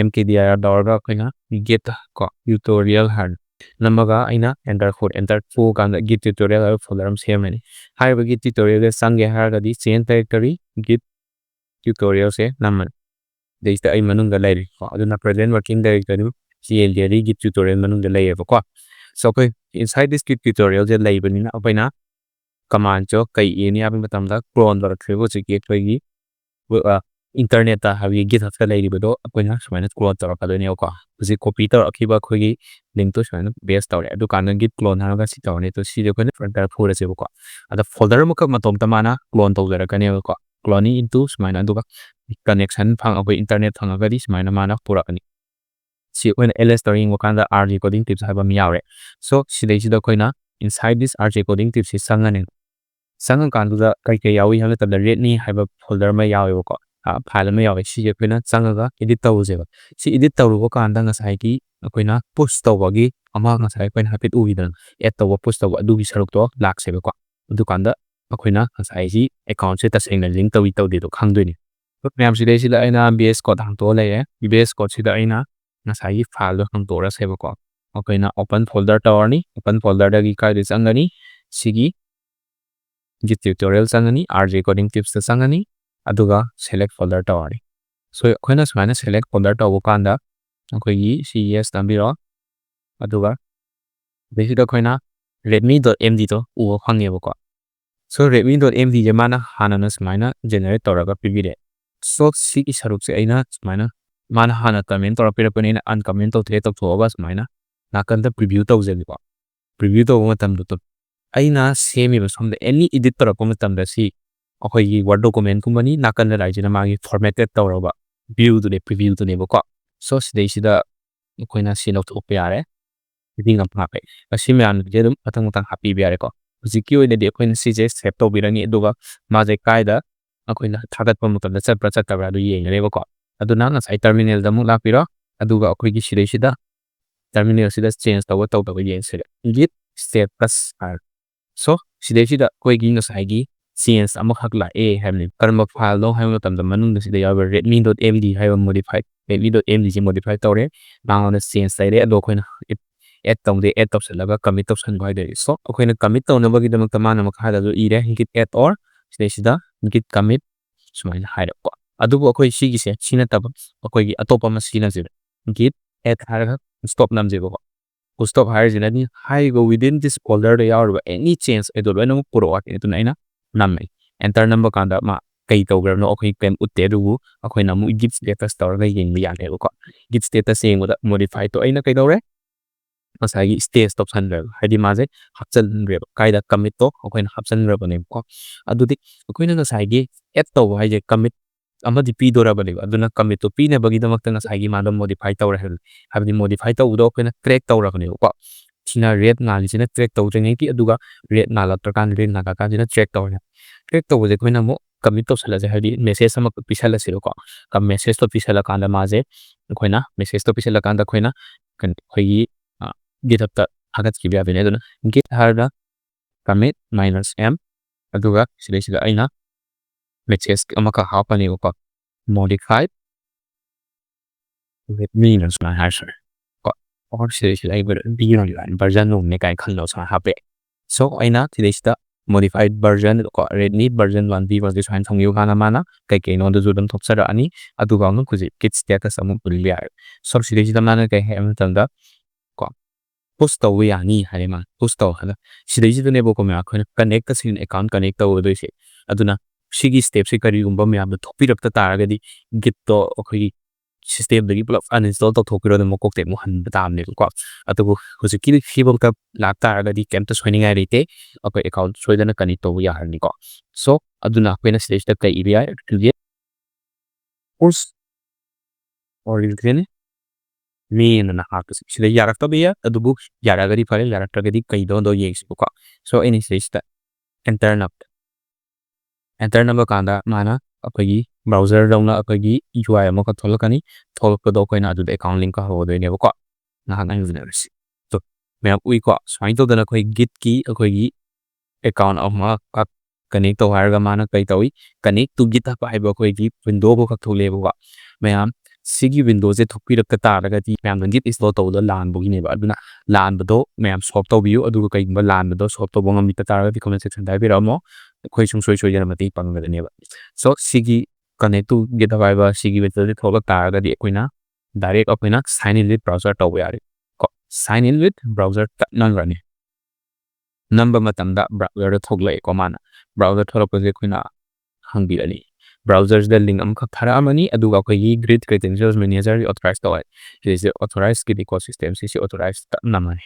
M K D I R ꯇꯧꯔꯒ ꯑꯩꯈꯣꯏꯅ git ꯀꯣ, tutorial ꯍꯥꯏꯔꯅꯤ꯫ ꯅꯝꯃꯒ ꯑꯩꯅ enter ꯊꯣꯛ-, enter ꯊꯣꯛꯑꯀꯥꯟꯗ git tutorial ꯍꯥꯏꯕ folder ꯑꯃ ꯁꯦꯝꯃꯅꯤ꯫ ꯍꯥꯏꯔꯤꯕ git tutorial ꯗ ꯆꯪꯒꯦ ꯍꯥꯏꯔꯒꯗꯤ change directory git tutorial ꯁꯦ ꯅꯝꯃꯅꯤ꯫ ꯁꯤꯗꯩꯁꯤꯗ ꯑꯩ ꯃꯅꯨꯡꯗ ꯂꯩꯔꯦꯀꯣ꯫ ꯑꯗꯨꯅ present working directory C L D R E git tutorial ꯃꯅꯨꯡꯗ ꯂꯩꯌꯦꯕꯀꯣ꯫ So, ꯑꯩꯈꯣꯏ inside this git tutorial ꯁꯦ ꯂꯩꯕꯅꯤꯅ ꯑꯩꯈꯣꯏꯅ command ꯁꯦ ꯀꯩ ꯏꯅꯤ ꯍꯥꯏꯕ ꯃꯇꯝꯗ, clone ꯇꯧꯔꯛꯈꯤꯕ ꯍꯧꯖꯤꯛꯀꯤ ꯑꯩꯈꯣꯏꯒꯤ, ꯑ, internet ꯇ, ꯍꯥꯏꯕꯗꯤ GitHub ꯇ ꯂꯩꯔꯤꯕꯗꯣ ꯑꯩꯈꯣꯏꯅ ꯁꯨꯃꯥꯏꯅ clone ꯇꯧꯔꯛꯀꯗꯣꯏꯅꯦꯕꯀꯣ꯫ ꯍꯧꯖꯤꯛ copy ꯇꯧꯔꯛꯈꯤꯕ ꯑꯩꯈꯣꯏꯒꯤ link ꯇꯣ ꯁꯨꯃꯥꯏꯅ paste ꯇꯧꯔꯦ꯫ ꯑꯗꯨꯀꯥꯟꯗ git clone ꯍꯥꯏꯔꯒ ꯁꯤ ꯇꯧꯔꯅꯤ꯫ ꯑꯗꯣ ꯁꯤꯗꯤ ꯑꯩꯈꯣꯏꯅ enter ꯐꯨꯔꯁꯦꯕꯀꯣ꯫ ꯑꯗ folder ꯑꯃꯈꯛ ꯃꯇꯣꯝꯇ ꯃꯥꯅ clone ꯇꯧꯖꯔꯛꯀꯅꯦꯕꯀꯣ꯫ Cloning into ꯁꯨꯃꯥꯏꯅ꯫ ꯑꯗꯨꯒ connection ꯐꯪ ꯑꯩꯈꯣꯏ internet ꯐꯪꯉꯒꯗꯤ ꯁꯨꯃꯥꯏꯅ ꯃꯥꯅ ꯄꯨꯔꯛꯀꯅꯤ꯫ ꯁꯤ ꯑꯩꯈꯣꯏꯅ ls ꯇꯧꯔ ꯌꯦꯡꯕ ꯀꯥꯟꯗ RJ coding tips ꯍꯥꯏꯕ ꯑꯃ ꯌꯥꯎꯔꯦ꯫ So ꯁꯤꯗꯩꯁꯤꯗ ꯑꯩꯈꯣꯏꯅ inside this RJ coding tips ꯁꯤ ꯆꯪꯉꯅꯤ꯫ ꯆꯪꯉꯀꯥꯟꯗꯨꯗ ꯀꯩ ꯀꯩ ꯌꯥꯎꯏ ꯍꯥꯏꯕ ꯃꯇꯝꯗ README ꯍꯥꯏꯕ folder ꯑꯃ ꯌꯥꯎꯋꯦꯕꯀꯣ꯫ File ꯑꯃ ꯌꯥꯎꯋꯦ꯫ ꯁꯤꯁꯦ ꯑꯩꯈꯣꯏꯅ ꯆꯪꯉꯒ edit ꯇꯧꯔꯨꯁꯦꯕ꯫ ꯁꯤ edit ꯇꯧꯔꯨꯕ ꯀꯥꯟꯗ ꯉꯁꯥꯏꯒꯤ ꯑꯩꯈꯣꯏꯅ push ꯇꯧꯕꯒꯤ ꯑꯃ ꯉꯁꯥꯏ ꯑꯩꯈꯣꯏꯅ ꯍꯥꯏꯐꯦꯠ ꯎꯈꯤꯗꯅ, add ꯇꯧꯕ, push ꯇꯧꯕ ꯑꯗꯨꯒꯤ ꯁꯔꯨꯛꯇꯣ ꯂꯥꯛꯁꯦꯕꯀꯣ꯫ ꯑꯗꯨꯀꯥꯟꯗ ꯑꯩꯈꯣꯏꯅ ꯉꯁꯥꯏꯁꯤ account ꯁꯦ ꯇꯁꯦꯡꯅ link ꯇꯧꯏ ꯇꯧꯗꯦꯗꯣ ꯈꯪꯗꯣꯏꯅꯤ꯫ ꯃꯌꯥꯝ ꯁꯤꯗꯩꯁꯤꯗ ꯑꯩꯅ VS Code ꯍꯥꯡꯇꯣꯛꯑ ꯂꯩꯔꯦ꯫ VS Code ꯁꯤꯗ ꯑꯩꯅ ꯉꯁꯥꯏꯒꯤ file ꯗꯣ ꯍꯥꯡꯇꯣꯛꯑꯁꯦꯕꯀꯣ꯫ ꯑꯩꯈꯣꯏꯅ open folder ꯇꯧꯔꯅꯤ꯫ Open folder ꯗꯒꯤ ꯀꯥꯏꯗ ꯆꯪꯒꯅꯤ? ꯁꯤꯒꯤ Git tutorial ꯆꯪꯒꯅꯤ, RJ coding tips ꯇ ꯆꯪꯒꯅꯤ, ꯑꯗꯨꯒ select folder ꯇꯧꯔꯅꯤ꯫ So ꯑꯩꯈꯣꯏꯅ ꯁꯨꯃꯥꯏꯅ select folder ꯇꯧꯕ ꯀꯥꯟꯗ ꯑꯩꯈꯣꯏꯒꯤ ꯁꯤ yes ꯅꯝꯕꯤꯔꯣ꯫ ꯑꯗꯨꯒ ꯁꯤꯗꯩꯁꯤꯗ ꯑꯩꯈꯣꯏꯅ README dot MD ꯗꯣ ꯎꯕ ꯐꯪꯉꯦꯕꯀꯣ꯫ So README dot MD ꯁꯦ ꯃꯥꯅ ꯍꯥꯟꯅꯅ ꯁꯨꯃꯥꯏꯅ generate ꯇꯧꯔꯒ ꯄꯤꯕꯤꯔꯦ꯫ So ꯁꯤꯒꯤ ꯁꯔꯨꯛꯁꯦ ꯑꯩꯅ ꯁꯨꯃꯥꯏꯅ, ꯃꯥꯅ ꯍꯥꯟꯅ comment ꯇꯧꯔ ꯄꯤꯔꯛꯄꯅꯦ, ꯑꯩꯅ uncomment ꯇꯧꯊꯣꯛꯑꯦ, ꯇꯧꯊꯣꯛꯑꯒ ꯁꯨꯃꯥꯏꯅ ꯅꯥꯀꯟꯗ preview ꯇꯧꯖꯒꯦꯀꯣ꯫ Preview ꯇꯧꯕ ꯃꯇꯝꯗ ꯑꯩꯅ ꯁꯦꯝꯃꯤꯕ ꯁꯣꯝꯗ any edit ꯇꯧꯔꯛꯄ ꯃꯇꯝꯗ ꯁꯤ ꯑꯩꯈꯣꯏꯒꯤ Word document ꯀꯨꯝꯕꯅꯤ, ꯅꯥꯀꯟꯗ ꯂꯥꯛꯏꯁꯤꯅ ꯃꯥꯒꯤ formatted ꯇꯧꯔꯕ view ꯗꯨꯅꯦ, preview ꯗꯨꯅꯦꯕꯀꯣ꯫ So ꯁꯤꯗꯩꯁꯤꯗ ꯑꯩꯈꯣꯏꯅ ꯁꯤ ꯂꯧꯊꯣꯛꯄ ꯌꯥꯔꯦ꯫ Heading ꯑꯃ ꯍꯥꯞꯄꯦ꯫ ꯑꯁꯤ ꯃꯌꯥꯝꯁꯦ ꯑꯗꯨꯝ ꯃꯊꯪ ꯃꯊꯪ ꯍꯥꯞꯄꯤꯕ ꯌꯥꯔꯦꯀꯣ꯫ ꯍꯧꯖꯤꯛꯀꯤ ꯑꯣꯏꯅꯗꯤ ꯑꯩꯈꯣꯏꯅ ꯁꯤꯁꯦ save ꯇꯧꯕꯤꯔꯅꯤ, ꯑꯗꯨꯒ ꯃꯥꯁꯦ ꯀꯥꯏꯗ ꯑꯩꯈꯣꯏꯅ ꯊꯥꯒꯠꯄ ꯃꯇꯝꯗ ꯆꯠꯄ꯭ꯔꯥ ꯆꯠꯇꯕ꯭ꯔꯥ ꯑꯗꯨ ꯌꯦꯡꯒꯅꯦꯕꯀꯣ꯫ ꯑꯗꯨꯅ ꯉꯁꯥꯏ terminal ꯗ ꯑꯃꯨꯛ ꯂꯥꯛꯄꯤꯔꯣ, ꯑꯗꯨꯒ ꯑꯩꯈꯣꯏꯒꯤ ꯁꯤꯗꯩꯁꯤꯗ terminal ꯁꯤꯗ change ꯇꯧꯕ ꯇꯧꯗꯕ ꯌꯦꯡꯁꯦ꯫ Git status ꯍꯥꯏꯔ꯫ So ꯁꯤꯗꯩꯁꯤꯗ ꯑꯩꯈꯣꯏꯒꯤ ꯉꯁꯥꯏꯒꯤ change ꯑꯃꯈꯛ ꯂꯥꯛꯑꯦ ꯍꯥꯏꯕꯅꯤ꯫ ꯀꯔꯝꯕ file ꯅꯣ ꯍꯥꯏꯕ ꯃꯇꯝꯗ ꯃꯅꯨꯡꯗ ꯁꯤꯗ ꯌꯥꯎꯔꯤꯕ README dot MD ꯍꯥꯏꯕ modify, README dot MD ꯁꯤ modify ꯇꯧꯔꯦ꯫ ꯃꯉꯣꯟꯗ change ꯂꯩꯔꯦ, ꯑꯗꯣ ꯑꯩꯈꯣꯏꯅ add ꯇꯧꯗꯦ, add ꯇꯧꯁꯜꯂꯒ commit ꯇꯧꯁꯟꯕ ꯍꯥꯏꯗꯣꯏꯅꯤ꯫ So ꯑꯩꯈꯣꯏꯅ commit ꯇꯧꯅꯕꯒꯤꯗꯃꯛꯇ ꯃꯥꯅ ꯃꯈꯥꯗꯁꯨ ꯏꯔꯦ, git add or ꯁꯤꯗꯩꯁꯤꯗ git commit ꯁꯨꯃꯥꯏꯅ ꯍꯥꯏꯔꯦꯀꯣ꯫ ꯑꯗꯨꯕꯨ ꯑꯩꯈꯣꯏ ꯁꯤꯒꯤꯁꯦ ꯁꯤ ꯅꯠꯇꯕ ꯑꯩꯈꯣꯏꯒꯤ ꯑꯇꯣꯞꯄ ꯑꯃ ꯁꯤꯖꯤꯟꯅꯁꯦꯕ꯫ Git add ꯍꯥꯏꯔꯒ stop ꯅꯝꯁꯦꯕꯀꯣ꯫ Stop ꯍꯥꯏꯔꯤꯁꯤꯅꯗꯤ ꯍꯥꯏꯔꯤꯕ within this folder ꯗ ꯌꯥꯎꯔꯤꯕ any change ꯑꯗꯨ ꯂꯣꯏꯅꯃꯛ ꯄꯨꯔꯛꯑꯣ ꯍꯥꯏꯔꯛꯀꯅꯤ꯫ ꯑꯗꯨꯅ ꯑꯩꯅ ꯅꯝꯃꯦ꯫ Enter ꯅꯝꯕ ꯀꯥꯟꯗ ꯃꯥ ꯀꯩ ꯇꯧꯈ꯭ꯔꯕꯅꯣ ꯑꯩꯈꯣꯏ ꯀꯩꯝ ꯎꯠꯇꯦ, ꯑꯗꯨꯕꯨ ꯑꯩꯈꯣꯏꯅ ꯑꯃꯨꯛ git status ꯇꯧꯔꯒ ꯌꯦꯡꯕ ꯌꯥꯅꯦꯕꯀꯣ꯫ Git status ꯌꯦꯡꯕꯗ modify ꯗꯣ ꯑꯩꯅ ꯀꯩꯗꯧꯔꯦ? ꯉꯁꯥꯏꯒꯤ stash ꯇꯧꯁꯟꯈ꯭ꯔꯦꯕ, ꯍꯥꯏꯗꯤ ꯃꯥꯁꯦ ꯍꯥꯞꯆꯤꯟꯈ꯭ꯔꯦꯕ, ꯀꯥꯏꯗ commit ꯇꯣ ꯑꯩꯈꯣꯏꯅ ꯍꯥꯞꯆꯤꯟꯈ꯭ꯔꯕꯅꯦꯕꯀꯣ꯫ ꯑꯗꯨꯗꯤ ꯑꯩꯈꯣꯏꯅ ꯉꯁꯥꯏꯒꯤ add ꯇꯧꯕ ꯍꯥꯏꯁꯦ commit ꯑꯃꯗꯤ ꯄꯤꯗꯣꯔꯕꯅꯦꯕ꯫ ꯑꯗꯨꯅ commitꯇꯣ ꯄꯤꯅꯕꯒꯤꯗꯃꯛꯇ ꯉꯁꯥꯏꯒꯤ ꯃꯥꯗꯣ modify ꯇꯧꯔꯦ ꯍꯥꯏꯕꯅꯤ꯫ ꯍꯥꯏꯕꯗꯤ modify ꯇꯧꯕꯗꯣ ꯑꯩꯈꯣꯏꯅ track ꯇꯧꯔꯕꯅꯦꯕꯀꯣ꯫ ꯁꯤꯅ red ꯉꯥꯜꯂꯤꯁꯤꯅ track ꯇꯧꯗ꯭ꯔꯤꯉꯩꯒꯤ, ꯑꯗꯨꯒ red ꯉꯥꯜꯂꯛꯇ꯭ꯔꯀꯥꯟꯗ, red ꯉꯥꯜꯂꯛꯀꯥꯟꯁꯤꯅ track ꯇꯧꯔꯦ꯫ Track ꯇꯧꯕꯁꯦ ꯑꯩꯈꯣꯏꯅ ꯑꯃꯨꯛ commit ꯇꯧꯁꯜꯂꯁꯦ, ꯍꯥꯏꯕꯗꯤ message ꯑꯃ ꯄꯤꯁꯜꯂꯁꯦꯕꯀꯣ꯫ Messageꯇꯣ ꯄꯤꯁꯜꯂꯀꯥꯟꯗ ꯃꯥꯁꯦ ꯑꯩꯈꯣꯏꯅ, messageꯇꯣ ꯄꯤꯁꯜꯂꯀꯥꯟꯗ ꯑꯩꯈꯣꯏꯅ ꯀꯩꯅꯣ, ꯑꯩꯈꯣꯏꯒꯤ, ꯑ, GitHubꯇ ꯊꯥꯒꯠꯈꯤꯕ ꯌꯥꯗꯣꯏꯅꯦ꯫ ꯑꯗꯨꯅ git ꯍꯥꯏꯔꯒ commit minus m, ꯑꯗꯨꯒ ꯁꯤꯗꯩꯁꯤꯗ ꯑꯩꯅ message ꯑꯃꯈꯛ ꯍꯥꯞꯄꯅꯦꯕꯀꯣ, modify with me ꯅ ꯁꯨꯃꯥꯏꯅ ꯍꯥꯏꯔꯁꯨ ꯌꯥꯔꯦ꯫ ꯀꯣ, or ꯁꯤꯗꯩꯁꯤꯗ ꯑꯩ version ꯅꯣꯡꯅꯦ ꯀꯥꯏꯅ ꯈꯜꯂꯣ, ꯁꯨꯃꯥꯏꯅ ꯍꯥꯞꯄꯦ꯫ So ꯑꯩꯅ ꯁꯤꯗꯩꯁꯤꯗ modified version ꯀꯣ, Redmi version one B version ꯁꯨꯃꯥꯏꯅ ꯊꯝꯈꯤꯕ ꯀꯥꯟꯗ ꯃꯥꯅ ꯀꯩ ꯀꯩꯅꯣ ꯑꯗꯨꯁꯨ ꯑꯗꯨꯝ ꯊꯣꯛꯆꯔꯛꯑꯅꯤ꯫ ꯑꯗꯨꯒ ꯑꯃꯨꯛ ꯍꯧꯖꯤꯛ git status ꯑꯃꯨꯛ ꯎꯠꯄ ꯌꯥꯔꯦ꯫ So ꯁꯤꯗꯩꯁꯤꯗ ꯃꯥꯅ ꯀꯩ ꯍꯥꯏ ꯍꯥꯏꯕ ꯃꯇꯝꯗ, ꯀꯣ, push ꯇꯧꯕ ꯌꯥꯅꯤ ꯍꯥꯏꯔꯦ ꯃꯥꯅ꯫ Push ꯇꯧ ꯍꯥꯏꯅ ꯁꯤꯗꯩꯁꯤꯗꯅꯦꯕꯀꯣ ꯃꯌꯥꯝ ꯑꯩꯈꯣꯏꯅ connect, ꯇꯁꯦꯡꯅ account connect ꯇꯧꯒꯗꯣꯏꯁꯦ꯫ ꯑꯗꯨꯅ ꯁꯤꯒꯤ stepꯁꯦ ꯀꯔꯤꯒꯨꯝꯕ ꯃꯌꯥꯝꯗ ꯊꯣꯛꯄꯤꯔꯛꯇ ꯇꯥꯔꯒꯗꯤ, Gitꯇꯣ ꯑꯩꯈꯣꯏꯒꯤ systemꯗꯒꯤ ꯄꯨꯂꯞ uninstall ꯇꯧꯊꯣꯛꯄꯤꯔꯣ, ꯑꯗꯨꯝ ꯃꯀꯣꯛꯇꯩ ꯑꯃꯨꯛ ꯍꯟꯕ ꯇꯥꯕꯅꯦꯕꯀꯣ꯫ ꯑꯗꯨꯕꯨ ꯍꯧꯖꯤꯛꯀꯤ ꯐꯤꯕꯝꯗ ꯂꯥꯛ ꯇꯥꯔꯒꯗꯤ ꯀꯩꯝꯇ ꯁꯣꯏꯅꯤꯡꯉꯥꯏ ꯂꯩꯇꯦ, ꯑꯩꯈꯣꯏ account ꯁꯣꯏꯗꯅ connect ꯇꯧꯕ ꯌꯥꯔꯅꯤꯀꯣ꯫ So ꯑꯗꯨꯅ ꯑꯩꯈꯣꯏꯅ ꯁꯤꯗꯩꯁꯤꯗ ꯀꯩ ꯏꯕ ꯌꯥꯏ? Push origin me ꯅ ꯍꯥꯞꯄꯁꯦ꯫ ꯁꯤꯗ ꯌꯥꯔꯛꯇꯕ ꯌꯥꯏ, ꯑꯗꯨꯕꯨ ꯌꯥꯔꯛꯑꯒꯗꯤ ꯐꯔꯦ, ꯌꯥꯔꯛꯇ꯭ꯔꯒꯗꯤ ꯀꯩꯗꯧꯗꯣ ꯌꯦꯡꯁꯤꯕꯀꯣ꯫ So ꯑꯩꯅ ꯁꯤꯗꯩꯁꯤꯗ enter ꯅꯝꯃꯦ꯫ Enter ꯅꯝꯕ ꯀꯥꯟꯗ ꯃꯥꯅ ꯑꯩꯈꯣꯏꯒꯤ browser ꯗꯧꯅ ꯑꯩꯈꯣꯏꯒꯤ U I ꯑꯃꯈꯛ ꯊꯣꯛꯂꯛꯀꯅꯤ꯫ ꯊꯣꯛꯂꯛꯄꯗꯣ ꯑꯩꯈꯣꯏꯅ ꯑꯗꯨꯗ account link ꯍꯧꯔꯗꯣꯏꯅꯦꯕꯀꯣ꯫ ꯉꯥꯏꯍꯥꯛ ꯉꯥꯏꯃꯤꯟꯅꯔꯁꯤ꯫ ꯑꯗꯣ ꯃꯌꯥꯝ ꯎꯏꯀꯣ, ꯁꯨꯃꯥꯏꯅ ꯇꯧꯗꯅ ꯑꯩꯈꯣꯏ Gitꯀꯤ ꯑꯩꯈꯣꯏꯒꯤ account ꯑꯃꯈꯛ connect ꯇꯧ ꯍꯥꯏꯔꯒ ꯃꯥꯅ ꯀꯩ ꯇꯧꯏ? Connect to GitHub ꯍꯥꯏꯕ ꯑꯩꯈꯣꯏꯒꯤ window ꯑꯃꯈꯛ ꯊꯣꯛꯂꯛꯑꯦꯕꯀꯣ꯫ ꯃꯌꯥꯝ ꯁꯤꯒꯤ windowꯁꯦ ꯊꯣꯛꯄꯤꯔꯛꯇ ꯇꯥꯔꯒꯗꯤ ꯃꯌꯥꯝꯅ Git install ꯇꯧꯕꯗ ꯂꯥꯟꯕꯒꯤꯅꯦꯕ꯫ ꯑꯗꯨꯅ ꯂꯥꯟꯕꯗꯣ ꯃꯌꯥꯝ solve ꯇꯧꯕꯤꯌꯨ, ꯑꯗꯨꯒ ꯀꯩꯒꯨꯝꯕ ꯂꯥꯟꯕꯗꯣ solve ꯇꯧꯕ ꯉꯝꯕꯤꯗ ꯇꯥꯔꯒꯗꯤ comment sectionꯗ ꯍꯥꯏꯕꯤꯔꯛꯑꯝꯃꯣ, ꯑꯩꯈꯣꯏ ꯁꯨꯡꯁꯣꯏ ꯁꯣꯏꯗꯅ ꯃꯇꯦꯡ ꯄꯥꯡꯒꯗꯅꯦꯕ꯫ So ꯁꯤꯒꯤ connect to GitHub ꯍꯥꯏꯕ ꯁꯤꯒꯤ windowꯁꯦ ꯊꯣꯛꯂꯛ ꯇꯥꯔꯒꯗꯤ ꯑꯩꯈꯣꯏꯅ direct ꯑꯩꯈꯣꯏꯅ sign in with browser ꯇꯧꯕ ꯌꯥꯔꯦ ꯀꯣ꯫ Sign in with browser ꯇꯛ ꯅꯝꯈ꯭ꯔꯅꯤ꯫ ꯅꯝꯕ ꯃꯇꯝꯗ browserꯗ ꯊꯣꯛꯂꯛꯑꯦꯀꯣ ꯃꯥꯅ꯫ Browser ꯊꯣꯛꯂꯛꯄꯁꯦ ꯑꯩꯈꯣꯏꯅ ꯍꯪꯕꯤꯔꯅꯤ꯫ Browserꯁꯤꯗ link ꯑꯃꯈꯛ ꯊꯥꯔꯛꯑꯝꯃꯅꯤ, ꯑꯗꯨꯒ ꯑꯩꯈꯣꯏꯒꯤ Git credentials manager authorize ꯇꯧ ꯍꯥꯏ꯫ ꯁꯤꯁꯦ authorizeꯀꯤ default system ꯁꯤꯁꯦ authorize ꯇꯛ ꯅꯝꯃꯅꯤ꯫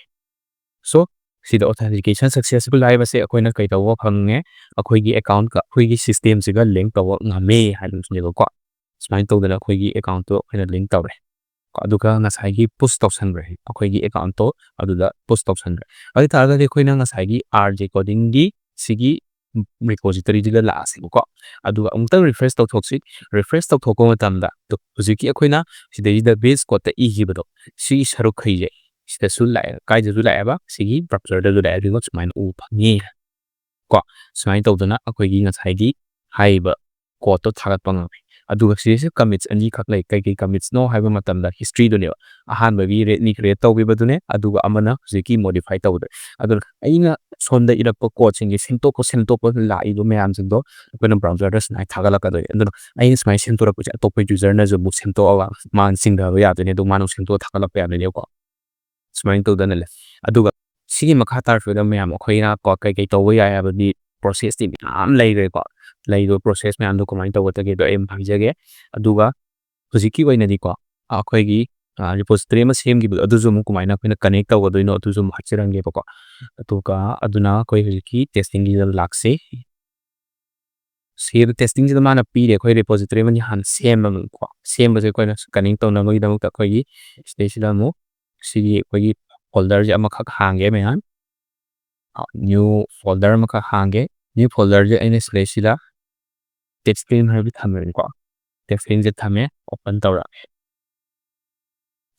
So ꯁꯤꯗ authentication successful ꯍꯥꯏꯕꯁꯦ ꯑꯩꯈꯣꯏꯅ ꯀꯩꯗꯧꯕ ꯐꯪꯉꯦ? ꯑꯩꯈꯣꯏꯒꯤ account ꯀ ꯑꯩꯈꯣꯏꯒꯤ system ꯁꯤꯒ link ꯇꯧꯕ ꯉꯝꯃꯦ ꯍꯥꯏꯕꯁꯤꯅꯦꯕꯀꯣ꯫ ꯁꯨꯃꯥꯏꯅ ꯇꯧꯗꯅ ꯑꯩꯈꯣꯏꯒꯤ account ꯇꯣ ꯑꯩꯈꯣꯏꯅ link ꯇꯧꯔꯦ꯫ ꯑꯗꯨꯒ ꯉꯁꯥꯏꯒꯤ push ꯇꯧꯁꯟꯈ꯭ꯔꯦ, ꯑꯩꯈꯣꯏꯒꯤ account ꯇꯣ ꯑꯗꯨꯗ push ꯇꯧꯁꯟꯈ꯭ꯔꯦ꯫ ꯑꯗꯨ ꯇꯥꯔꯒꯗꯤ ꯑꯩꯈꯣꯏꯅ ꯉꯁꯥꯏꯒꯤ R J coding ꯒꯤ ꯁꯤꯒꯤ repository ꯁꯤꯗ ꯂꯥꯛꯑꯁꯦꯕꯀꯣ꯫ ꯑꯗꯨꯒ ꯑꯃꯨꯛꯇꯪ refresh ꯇꯧꯊꯣꯛꯁꯤ꯫ Refresh ꯇꯧꯊꯣꯛꯄ ꯃꯇꯝꯗ ꯇꯨ, ꯍꯧꯖꯤꯛꯀꯤ ꯑꯩꯈꯣꯏꯅ ꯁꯤꯗꯩꯁꯤꯗ base code ꯇ ꯏꯈꯤꯕꯗꯣ, ꯁꯤꯒꯤ ꯁꯔꯨꯛꯈꯩꯁꯦ ꯁꯤꯗꯁꯨ ꯂꯥꯛꯑꯦ, ꯀꯥꯏꯗꯁꯨ ꯂꯥꯛꯑꯦꯕ? ꯁꯤꯒꯤ browser ꯗꯁꯨ ꯂꯥꯛꯑꯦ꯫ ꯑꯗꯨꯒ ꯁꯨꯃꯥꯏꯅ ꯎꯕ ꯐꯪꯉꯤ ꯀꯣ꯫ ꯁꯨꯃꯥꯏꯅ ꯇꯧꯗꯅ ꯑꯩꯈꯣꯏꯒꯤ ꯉꯁꯥꯏꯒꯤ ꯍꯥꯏꯔꯤꯕ code ꯇꯣ ꯊꯥꯒꯠꯄ ꯉꯝꯃꯤ꯫ ꯑꯗꯨꯒ ꯁꯤꯗꯩꯁꯤꯗ commits ꯑꯅꯤꯈꯛ ꯂꯩ꯫ ꯀꯩ ꯀꯩ commits ꯅꯣ ꯍꯥꯏꯕ ꯃꯇꯝꯗ history ꯗꯨꯅꯦꯕ꯫ ꯑꯍꯥꯟꯕꯒꯤ ꯔꯦꯠ ꯃꯤ create ꯇꯧꯈꯤꯕꯗꯨꯅꯦ, ꯑꯗꯨꯒ ꯑꯃꯅ ꯍꯧꯖꯤꯛꯀꯤ modify ꯇꯧꯕꯗꯨꯅꯦ꯫ ꯑꯗꯨꯅ ꯑꯩꯅ ꯁꯣꯝꯗ ꯏꯔꯛꯄ code ꯁꯤꯡꯁꯦ ꯁꯦꯝꯗꯣꯛꯄ ꯁꯦꯝꯗꯣꯛꯄ ꯂꯥꯛꯏꯕ ꯃꯌꯥꯝꯁꯤꯡꯗꯣ ꯑꯩꯈꯣꯏꯅ browser ꯗ ꯁꯨꯃꯥꯏꯅ ꯊꯥꯒꯠꯂꯛꯀꯗꯣꯏꯅꯦ꯫ ꯑꯗꯨꯅ ꯑꯩꯅ ꯁꯨꯃꯥꯏꯅ ꯁꯦꯝꯗꯣꯔꯛꯄꯁꯦ ꯑꯇꯣꯞꯄ user ꯅꯁꯨ ꯑꯃꯨꯛ ꯁꯦꯝꯗꯣꯛꯑꯒ ꯃꯥꯅ ꯆꯤꯡꯊꯕ ꯌꯥꯗꯣꯏꯅꯦ, ꯑꯗꯨ ꯃꯥꯅ ꯑꯃꯨꯛ ꯁꯦꯝꯗꯣꯛꯑ ꯊꯥꯒꯠꯂꯛꯄ ꯌꯥꯗꯣꯏꯅꯦꯕꯀꯣ꯫ ꯁꯨꯃꯥꯏꯅ ꯇꯧꯗꯅ ꯂꯩ꯫ ꯑꯗꯨꯒ ꯁꯤꯒꯤ ꯃꯈꯥ ꯇꯥꯔꯛꯄꯗ ꯃꯌꯥꯝ ꯑꯩꯈꯣꯏꯅ ꯀꯣ ꯀꯩꯀꯩ ꯇꯧꯕ ꯌꯥꯏ ꯍꯥꯏꯕꯗꯤ process ꯇꯤ ꯃꯌꯥꯝ ꯂꯩꯈ꯭ꯔꯦꯀꯣ꯫ ꯂꯩꯔꯤꯕ process ꯃꯌꯥꯝꯗꯣ ꯀꯃꯥꯏꯅ ꯇꯧꯒꯗꯒꯦꯗꯣ ꯑꯩ ꯑꯃꯨꯛ ꯍꯥꯏꯖꯒꯦ꯫ ꯑꯗꯨꯒ ꯍꯧꯖꯤꯛꯀꯤ ꯑꯣꯏꯅꯗꯤꯀꯣ ꯑꯩꯈꯣꯏꯒꯤ repository ꯑꯃ ꯁꯦꯝꯈꯤꯕꯗꯣ ꯑꯗꯨꯁꯨ ꯑꯃꯨꯛ ꯀꯃꯥꯏꯅ ꯑꯩꯈꯣꯏꯅ connect ꯇꯧꯒꯗꯣꯏꯅꯣ ꯑꯗꯨꯁꯨ ꯑꯃꯨꯛ ꯍꯥꯏꯖꯔꯝꯒꯦꯕꯀꯣ꯫ ꯑꯗꯨꯒ ꯑꯗꯨꯅ ꯑꯩꯈꯣꯏ ꯍꯧꯖꯤꯛꯀꯤ testing ꯒꯤꯗ ꯂꯥꯛꯁꯤ꯫ ꯁꯤꯗ testing ꯁꯤꯗ ꯃꯥꯅ ꯄꯤꯔꯦ, ꯑꯩꯈꯣꯏ repository ꯑꯃꯗꯤ ꯍꯥꯟꯅ ꯁꯦꯝꯃꯒꯀꯣ꯫ ꯁꯦꯝꯕꯁꯦ ꯑꯩꯈꯣꯏꯅ connect ꯇꯧꯅꯕꯒꯤꯗꯃꯛꯇ ꯑꯩꯈꯣꯏꯒꯤ ꯁꯤꯗꯩꯁꯤꯗ ꯑꯃꯨꯛ ꯁꯤꯒꯤ ꯑꯩꯈꯣꯏꯒꯤ folder ꯁꯦ ꯑꯃꯈꯛ ꯍꯥꯡꯒꯦ ꯃꯌꯥꯝ꯫ New folder ꯑꯃꯈꯛ ꯍꯥꯡꯒꯦ꯫ New folder ꯁꯦ ꯑꯩꯅ ꯁꯤꯗꯩꯁꯤꯗ testing ꯍꯥꯏꯕ ꯊꯝꯃꯦꯕꯀꯣ꯫ Testing ꯁꯦ ꯊꯝꯃꯦ, open ꯇꯧꯔꯛꯑꯦ꯫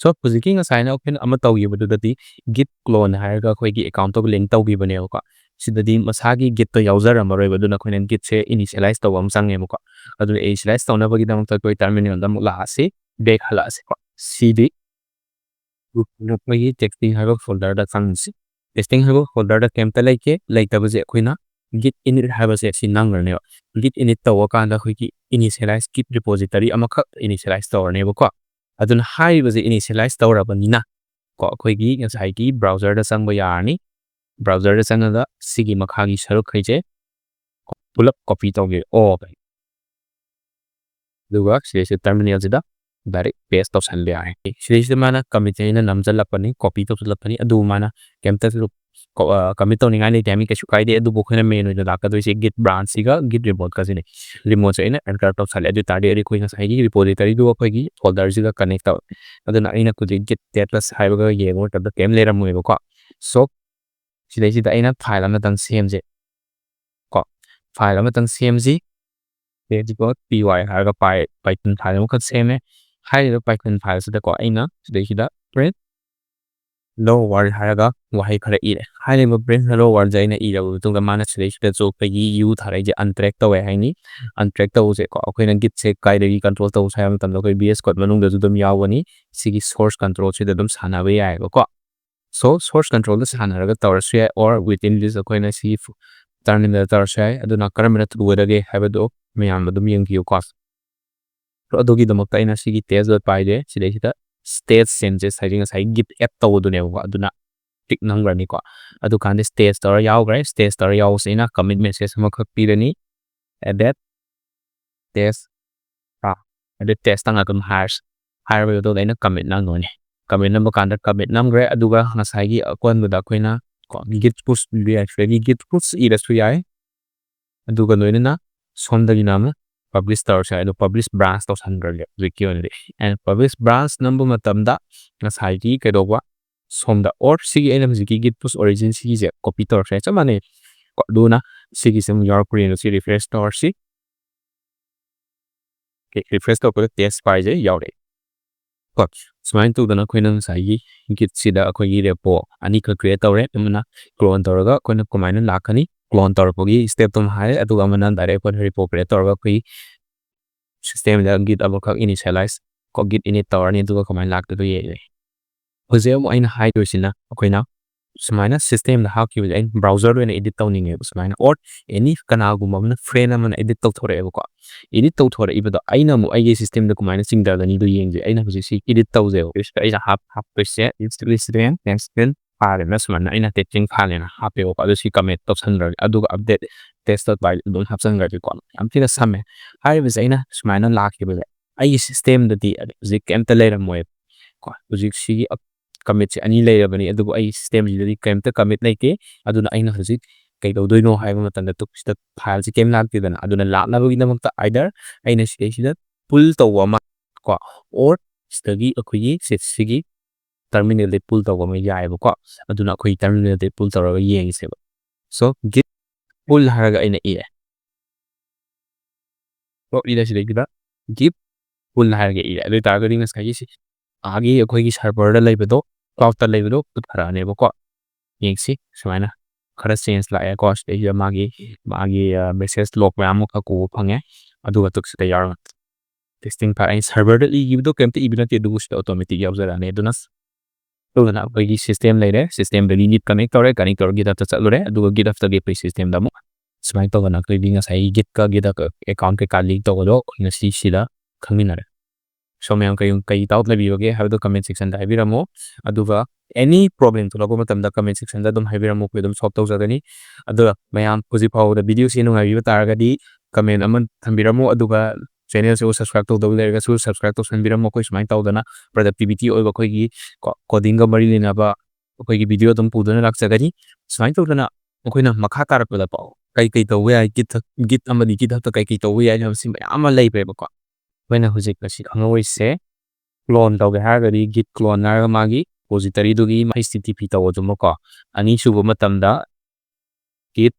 So ꯍꯧꯖꯤꯛꯀꯤ ꯉꯁꯥꯏꯅ ꯑꯩꯈꯣꯏꯅ ꯑꯃ ꯇꯧꯈꯤꯕꯗꯨꯗꯗꯤ git clone ꯍꯥꯏꯔꯒ ꯑꯩꯈꯣꯏꯒꯤ account ꯇꯣ link ꯇꯧꯈꯤꯕꯅꯦꯕꯀꯣ꯫ ꯁꯤꯗꯗꯤ ꯃꯁꯥꯒꯤ git ꯇꯣ ꯌꯥꯎꯖꯔꯝꯃꯔꯣꯏꯕ, ꯑꯗꯨꯅ ꯑꯩꯈꯣꯏꯅ git ꯁꯦ initialize ꯇꯧꯕ ꯑꯃ ꯆꯪꯉꯦꯕꯀꯣ꯫ ꯑꯗꯨꯅ initialize ꯇꯧꯅꯕꯒꯤꯗꯃꯛꯇ ꯑꯩꯈꯣꯏ terminal ꯗ ꯑꯃꯨꯛ ꯂꯥꯛꯑꯁꯤ, back ꯍꯜꯂꯛꯑꯁꯤꯀꯣ꯫ ꯁꯤꯗꯤ ꯑꯩꯈꯣꯏꯒꯤ testing ꯍꯥꯏꯕ folder ꯗ ꯆꯪꯉꯁꯤ꯫ Testing ꯍꯥꯏꯕ folder ꯗ ꯀꯩꯝꯇ ꯂꯩꯇꯦ, ꯂꯩꯇꯕꯁꯦ ꯑꯩꯈꯣꯏꯅ git init ꯍꯥꯏꯕꯁꯦ ꯁꯤ ꯅꯝꯈ꯭ꯔꯅꯦꯕ꯫ Git init ꯇꯧꯕ ꯀꯥꯟꯗ ꯑꯩꯈꯣꯏꯒꯤ initialize git repository ꯑꯃꯈꯛ initialize ꯇꯧꯔꯅꯦꯕꯀꯣ꯫ ꯑꯗꯨꯅ ꯍꯥꯏꯔꯤꯕꯁꯦ initialize ꯇꯧꯔꯕꯅꯤꯅ ꯀꯣ ꯑꯩꯈꯣꯏꯒꯤ ꯉꯁꯥꯏꯒꯤ browser ꯗ ꯆꯪꯕ ꯌꯥꯔꯅꯤ꯫ Browser ꯗ ꯆꯪꯉꯒ ꯁꯤꯒꯤ ꯃꯈꯥꯒꯤ ꯁꯔꯨꯛꯈꯩꯁꯦ ꯄꯨꯂꯞ copy ꯇꯧꯒꯦ꯫ ꯑꯣ, ꯑꯗꯨꯒ ꯁꯤꯗꯩꯁꯤꯗ terminal ꯁꯤꯗ direct paste ꯇꯧꯁꯟꯕ ꯌꯥꯔꯦ꯫ ꯁꯤꯗꯩꯁꯤꯗ ꯃꯥꯅ commit ꯁꯦ ꯑꯩꯅ ꯅꯝꯁꯤꯜꯂꯛꯄꯅꯤ, copy ꯇꯧꯁꯤꯜꯂꯛꯄꯅꯤ, ꯑꯗꯨꯕꯨ ꯃꯥꯅ ꯀꯩꯝꯇꯁꯨ ꯀꯣ-, ꯑ, commit ꯇꯧꯅꯤꯡꯉꯥꯏ ꯂꯩꯇꯦ ꯍꯥꯏꯕꯅꯤ, ꯀꯩꯁꯨ ꯀꯥꯏꯗꯦ꯫ ꯑꯗꯨꯕꯨ ꯑꯩꯈꯣꯏꯅ main ꯑꯣꯏꯅ ꯂꯥꯛꯀꯗꯣꯏꯁꯦ Git branch ꯁꯤꯒ Git remote ꯀꯁꯤꯅꯦ꯫ Remote ꯁꯦ ꯑꯩꯅ enter ꯇꯧꯁꯜꯂꯦ꯫ ꯑꯗꯨ ꯑꯣꯏ ꯇꯥꯔꯗꯤ ꯑꯩꯈꯣꯏ ꯉꯁꯥꯏꯒꯤ repository ꯗꯨ ꯑꯩꯈꯣꯏꯒꯤ folder ꯁꯤꯒ connect ꯇꯧꯋꯦ꯫ ꯑꯗꯨꯅ ꯑꯩꯅ ꯍꯧꯖꯤꯛ Git status ꯍꯥꯏꯕꯒ ꯌꯦꯡꯕ ꯃꯇꯝꯗ ꯀꯩꯝ ꯂꯩꯔꯝꯃꯣꯏꯕꯀꯣ꯫ So, ꯁꯤꯗꯩꯁꯤꯗ ꯑꯩꯅ file ꯑꯃꯇꯪ ꯁꯦꯝꯁꯦ꯫ ꯀꯣ, file ꯑꯃꯇꯪ ꯁꯦꯝꯁꯤ꯫ Py ꯍꯥꯏꯔꯒ Py-, Python file ꯑꯃꯈꯛ ꯁꯦꯝꯃꯦ꯫ ꯍꯥꯏꯔꯤꯕ Python file ꯁꯤꯗꯀꯣ, ꯑꯩꯅ ꯁꯤꯗꯩꯁꯤꯗ print hello world ꯍꯥꯏꯔꯒ ꯋꯥꯍꯩ ꯈꯔ ꯏꯔꯦ꯫ ꯍꯥꯏꯔꯤꯕ print hello world ꯁꯦ ꯑꯩꯅ ꯏꯔꯕ ꯃꯇꯨꯡꯗ, ꯃꯥꯅ ꯁꯤꯗꯩꯁꯤꯗꯁꯨ ꯑꯩꯈꯣꯏꯒꯤ U ꯊꯥꯔꯛꯏꯁꯦ untrack ꯇꯧꯋꯦ ꯍꯥꯏꯅꯤ꯫ Untrack ꯇꯧꯕꯁꯦꯀꯣ, ꯑꯩꯈꯣꯏꯅ Git ꯁꯦ ꯀꯥꯏꯗꯒꯤ control ꯇꯧꯁꯦ ꯍꯥꯏꯕ ꯃꯇꯝꯗ, ꯑꯩꯈꯣꯏ V S Code ꯃꯅꯨꯡꯗꯁꯨ ꯑꯗꯨꯝ ꯌꯥꯎꯒꯅꯤ꯫ ꯁꯤꯒꯤ source control ꯁꯤꯗ ꯑꯗꯨꯝ ꯁꯥꯟꯅꯕ ꯌꯥꯏꯑꯕꯀꯣ꯫ So, source control ꯗ ꯁꯥꯟꯅꯔꯒ ꯇꯧꯔꯁꯨ ꯌꯥꯏ, or within this ꯑꯩꯈꯣꯏꯅ ꯁꯤꯒꯤ ꯐ-, terminal ꯗ ꯇꯧꯔꯁꯨ ꯌꯥꯏ꯫ ꯑꯗꯨꯅ ꯀꯔꯝꯕꯅ ꯊꯨꯒꯗꯒꯦ ꯍꯥꯏꯕꯗꯣ ꯃꯌꯥꯝ ꯑꯗꯨꯝ ꯌꯦꯡꯕꯤꯌꯨꯀꯣ꯫ So, ꯑꯗꯨꯒꯤꯗꯃꯛꯇ ꯑꯩꯅ ꯁꯤꯒꯤ test dot py ꯁꯦ ꯁꯤꯗꯩꯁꯤꯗ status changes ꯍꯥꯏꯗꯤ ꯉꯁꯥꯏ Git add ꯇꯧꯕꯗꯨꯅꯦꯕꯀꯣ, ꯑꯗꯨꯅ tick ꯅꯝꯈ꯭ꯔꯅꯤꯀꯣ꯫ ꯑꯗꯨꯀꯥꯟꯗ status ꯇꯧꯔ ꯌꯥꯎꯈ꯭ꯔꯦ꯫ Status ꯇꯧꯔ ꯌꯥꯎꯕꯁꯦ ꯑꯩꯅ commit message ꯑꯃꯈꯛ ꯄꯤꯔꯅꯤ, added test, ꯑꯥ, ꯑꯗꯨ test ꯇꯪ ꯑꯗꯨꯝ ꯍꯥꯏꯔꯁꯤ꯫ ꯍꯥꯏꯔꯕ ꯃꯇꯨꯡꯗ ꯑꯩꯅ commit ꯅꯝꯗꯣꯏꯅꯦ꯫ Commit ꯅꯝꯕ ꯀꯥꯟꯗ commit ꯅꯝꯈ꯭ꯔꯦ, ꯑꯗꯨꯒ ꯉꯁꯥꯏꯒꯤ ꯑꯀꯣꯟꯕꯗ ꯑꯩꯈꯣꯏꯅ ꯀꯣ, Git push ꯏꯕ ꯌꯥꯏ, ꯁꯤꯗꯒꯤ Git push ꯏꯔꯁꯨ ꯌꯥꯏ꯫ ꯑꯗꯨꯒ ꯂꯣꯏꯅꯅ ꯁꯣꯝꯗꯒꯤꯅ ꯑꯃꯨꯛ publish ꯇꯧꯔꯁꯨ ꯌꯥꯏ꯫ ꯑꯗꯣ publish branch ꯇꯧꯁꯟꯈ꯭ꯔꯒꯦ ꯍꯧꯖꯤꯛꯀꯤ ꯑꯣꯏꯅꯗꯤ꯫ And publish branch ꯅꯝꯕ ꯃꯇꯝꯗ ꯉꯁꯥꯏꯒꯤ ꯀꯩꯗꯧꯕ, ꯁꯣꯝꯗ, or ꯁꯤꯒꯤ ꯑꯩꯅ ꯍꯧꯖꯤꯛꯀꯤ Git push origin ꯁꯤꯒꯤꯁꯦ copy ꯇꯧꯔꯁꯨ ꯌꯥꯏ, ꯆꯞ ꯃꯥꯟꯅꯩ ꯀꯣ꯫ ꯑꯗꯨꯅ ꯁꯤꯒꯤꯁꯦ ꯑꯃꯨꯛ ꯌꯥꯎꯔꯛꯄ꯭ꯔꯥ ꯌꯦꯡꯉꯁꯤ, refresh ꯇꯧꯔꯁꯤ꯫ Okay, refresh ꯇꯧꯔꯛꯄꯗ test py ꯁꯦ ꯌꯥꯎꯔꯛꯑꯦ꯫ ꯀꯣ, ꯁꯨꯃꯥꯏꯅ ꯇꯧꯗꯅ ꯑꯩꯈꯣꯏꯅ ꯉꯁꯥꯏꯒꯤ Git ꯁꯤꯗ ꯑꯩꯈꯣꯏꯒꯤ repo ꯑꯅꯤꯈꯛ create ꯇꯧꯔꯦ꯫ ꯑꯃꯅ clone ꯇꯧꯔꯒ ꯑꯩꯈꯣꯏꯅ ꯀꯃꯥꯏꯅ ꯂꯥꯛꯀꯅꯤ, clone ꯇꯧꯔꯛꯄꯒꯤ step ꯇꯨ ꯑꯃ ꯍꯥꯏꯔꯦ, ꯑꯗꯨꯒ ꯑꯃꯅ direct ꯑꯩꯈꯣꯏꯅ repo create ꯇꯧꯔꯒ ꯑꯩꯈꯣꯏꯒꯤ system ꯗ Git ꯑꯃꯈꯛ initialize, ꯀꯣ, Git init ꯇꯧꯔꯅꯤ, ꯑꯗꯨꯒ ꯀꯃꯥꯏꯅ ꯂꯥꯛꯇꯣꯏꯗꯣ ꯌꯦꯡꯉꯦ꯫ ꯍꯧꯖꯤꯛ ꯑꯃꯨꯛ ꯑꯩꯅ ꯍꯥꯏꯗꯣꯏꯁꯤꯅ ꯑꯩꯈꯣꯏꯅ ꯁꯨꯃꯥꯏꯅ system ꯗ ꯍꯥꯞꯈꯤꯕꯁꯦ ꯑꯩꯅ browser ꯗ ꯑꯣꯏꯅ edit ꯇꯧꯅꯤꯡꯉꯦꯕ꯫ ꯁꯨꯃꯥꯏꯅ, or any ꯀꯅꯥꯒꯨꯝꯕ ꯑꯃꯅ friend ꯑꯃꯅ edit ꯇꯧꯊꯣꯔꯛꯑꯦꯕꯀꯣ꯫ Edit ꯇꯧꯊꯣꯔꯛꯏꯕꯗꯣ ꯑꯩꯅ ꯑꯃꯨꯛ ꯑꯩꯒꯤ system ꯗ ꯀꯃꯥꯏꯅ ꯆꯤꯡꯊꯒꯅꯤꯗꯣ ꯌꯦꯡꯁꯦ꯫ ꯑꯩꯅ ꯍꯧꯖꯤꯛ ꯁꯤ edit ꯇꯧꯖꯦꯕ꯫ ꯁꯤꯗ ꯑꯩꯅ ꯍꯥꯞ-, ꯍꯥꯞꯇꯣꯏꯁꯦ instrument file ꯑꯅ ꯁꯨꯃꯥꯏꯅ ꯑꯩꯅ testing file ꯑꯅ ꯍꯥꯞꯄꯦꯕꯀꯣ꯫ ꯑꯗꯨ ꯁꯤ commit ꯇꯧꯁꯟꯈ꯭ꯔꯒꯦ꯫ ꯑꯗꯨꯒ update test dot py ꯑꯗꯨꯝ ꯍꯥꯞꯆꯟꯈ꯭ꯔꯒꯦꯀꯣ꯫ ꯌꯥꯝ ꯊꯤꯅ ꯁꯝꯃꯦ꯫ ꯍꯥꯏꯔꯤꯕꯁꯦ ꯑꯩꯅ ꯁꯨꯃꯥꯏꯅ ꯂꯥꯛꯈꯤꯕꯁꯦ ꯑꯩꯒꯤ system ꯗꯗꯤ ꯍꯧꯖꯤꯛ ꯀꯩꯝꯇ ꯂꯩꯔꯝꯃꯣꯏꯕ꯫ ꯀꯣ, ꯍꯧꯖꯤꯛ ꯁꯤꯒꯤ ꯑꯞ-, commit ꯁꯦ ꯑꯅꯤ ꯂꯩꯔꯕꯅꯤ, ꯑꯗꯨꯕꯨ ꯑꯩ system ꯁꯤꯗꯗꯤ ꯀꯔꯤꯝꯇ commit ꯂꯩꯇꯦ꯫ ꯑꯗꯨꯅ ꯑꯩꯅ ꯍꯧꯖꯤꯛ ꯀꯩꯗꯧꯗꯣꯏꯅꯣ ꯍꯥꯏꯕ ꯃꯇꯝꯗ, ꯇꯨ-, ꯁꯤꯗ file ꯁꯤ ꯀꯔꯤꯝ ꯂꯥꯛꯇꯦꯗꯅ꯫ ꯑꯗꯨꯅ ꯂꯥꯛꯅꯕꯒꯤꯗꯃꯛꯇ either ꯑꯩꯅ ꯁꯤꯗꯩꯁꯤꯗ pull ꯇꯧꯕ ꯑꯃ ꯀꯣ, or ꯁꯤꯗꯒꯤ ꯑꯩꯈꯣꯏꯒꯤ ꯁꯤ-, ꯁꯤꯒꯤ terminal ꯗꯒꯤ pull ꯇꯧꯕ ꯑꯃ ꯌꯥꯏꯑꯕꯀꯣ꯫ ꯑꯗꯨꯅ ꯑꯩꯈꯣꯏ terminal ꯗꯒꯤ pull ꯇꯧꯔꯒ ꯌꯦꯡꯉꯁꯦꯕ꯫ So git pull ꯍꯥꯏꯔꯒ ꯑꯩꯅ ꯏꯔꯦ꯫ ꯀꯣ, ꯏꯔꯦ ꯁꯤꯗꯩꯁꯤꯗ git pull ꯍꯥꯏꯔꯒ ꯏꯔꯦ꯫ ꯑꯗꯨ ꯑꯣꯏꯇꯥꯔꯒꯗꯤ ꯉꯁꯥꯏꯒꯤ ꯁꯤ ꯑꯥꯒꯤ ꯑꯩꯈꯣꯏꯒꯤ server ꯗ ꯂꯩꯕꯗꯣ, cloud ꯇ ꯂꯩꯕꯗꯣ ꯄꯨꯊꯔꯛꯑꯅꯦꯕꯀꯣ꯫ ꯌꯦꯡꯁꯤ, ꯁꯨꯃꯥꯏꯅ ꯈꯔ change ꯂꯥꯛꯑꯦꯀꯣ꯫ ꯁꯤꯗꯩꯁꯤꯗ ꯃꯥꯒꯤ, ꯃꯥꯒꯤ, ꯑ, message log ꯃꯌꯥꯝ ꯑꯃꯈꯛ ꯎꯕ ꯐꯪꯉꯦ꯫ ꯑꯗꯨꯒ ꯇꯨ ꯁꯤꯗ ꯌꯥꯎꯔꯒ testing file ꯑꯩꯅ server ꯗ ꯏꯈꯤꯕꯗꯣ ꯀꯩꯝꯇ ꯏꯕ ꯅꯠꯇꯦ, ꯑꯗꯨꯕꯨ ꯁꯤꯗ automatic ꯌꯥꯎꯖꯔꯛꯑꯅꯤ꯫ ꯑꯗꯨꯅ, ꯑꯗꯨꯅ ꯑꯩꯈꯣꯏꯒꯤ system ꯂꯩꯔꯦ, system ꯗꯒꯤ git connect ꯇꯧꯔꯦ, connect ꯇꯧꯔꯒ GitHub ꯇ ꯆꯠꯂꯨꯔꯦ, ꯑꯗꯨꯒ GitHub ꯇꯒꯤ ꯑꯩꯈꯣꯏ system ꯗ ꯑꯃꯨꯛ ꯁꯨꯃꯥꯏꯅ ꯇꯧꯗꯅ ꯑꯩꯈꯣꯏꯒꯤ ꯉꯁꯥꯏꯒꯤ git ꯀ GitHub account ꯀꯩꯀꯥ link ꯇꯧꯕꯗꯣ ꯑꯩꯈꯣꯏ ꯉꯁꯤ ꯁꯤꯗ ꯈꯪꯃꯤꯟꯅꯔꯦ꯫ So ꯃꯌꯥꯝ ꯀꯩ, ꯀꯩ doubt ꯂꯩꯕꯤꯕꯒꯦ ꯍꯥꯏꯕꯗꯣ comment section ꯗ ꯍꯥꯏꯕꯤꯔꯝꯃꯣ꯫ ꯑꯗꯨꯒ any problem ꯊꯣꯛꯂꯛꯄ ꯃꯇꯝꯗ comment section ꯗ ꯑꯗꯨꯝ ꯍꯥꯏꯕꯤꯔꯝꯃꯣ, ꯑꯩꯈꯣꯏ ꯑꯗꯨꯝ solve ꯇꯧꯖꯒꯅꯤ꯫ ꯑꯗꯨꯒ ꯃꯌꯥꯝ ꯍꯧꯖꯤꯛ ꯐꯥꯎꯕꯗ video ꯁꯤ ꯅꯨꯡꯉꯥꯏꯕꯤꯕ ꯇꯥꯔꯒꯗꯤ comment ꯑꯃ ꯊꯝꯕꯤꯔꯝꯃꯣ, ꯑꯗꯨꯒ channel ꯁꯤꯕꯨ subscribe ꯇꯧꯗꯕ ꯂꯩꯔꯒꯁꯨ subscribe ꯇꯧꯁꯟꯕꯤꯔꯝꯃꯣ꯫ ꯑꯩꯈꯣꯏ ꯁꯨꯃꯥꯏꯅ ꯇꯧꯗꯅ productivity ꯑꯣꯏꯕ ꯑꯩꯈꯣꯏꯒꯤ ꯀꯣ, coding ꯒ ꯃꯔꯤ ꯂꯩꯅꯕ ꯑꯩꯈꯣꯏꯒꯤ video ꯑꯗꯨꯝ ꯄꯨꯗꯨꯅ ꯂꯥꯛꯆꯒꯅꯤ꯫ ꯁꯨꯃꯥꯏꯅ ꯇꯧꯗꯅ ꯑꯩꯈꯣꯏꯅ ꯃꯈꯥ ꯇꯥꯔꯛꯄꯗ ꯀꯣ, ꯀꯩ ꯀꯩ ꯇꯧꯕ ꯌꯥꯏ, git, git ꯑꯃꯗꯤ GitHub ꯇ ꯀꯩ ꯀꯩ ꯇꯧꯕ ꯌꯥꯏ ꯍꯥꯏꯕꯁꯤ ꯃꯌꯥꯝ ꯑꯃ ꯂꯩꯈ꯭ꯔꯦꯕꯀꯣ꯫ ꯑꯩꯈꯣꯏꯅ ꯍꯧꯖꯤꯛ ꯉꯁꯤ ꯈꯪꯍꯧꯔꯤꯁꯦ, clone ꯇꯧꯒꯦ ꯍꯥꯏꯔꯒꯗꯤ git clone ꯍꯥꯏꯔꯒ ꯃꯥꯒꯤ repository ꯗꯨꯒꯤ H T T P ꯇꯧꯕꯗꯨꯃꯀꯣ꯫ ꯑꯅꯤꯁꯨꯕ ꯃꯇꯝꯗ git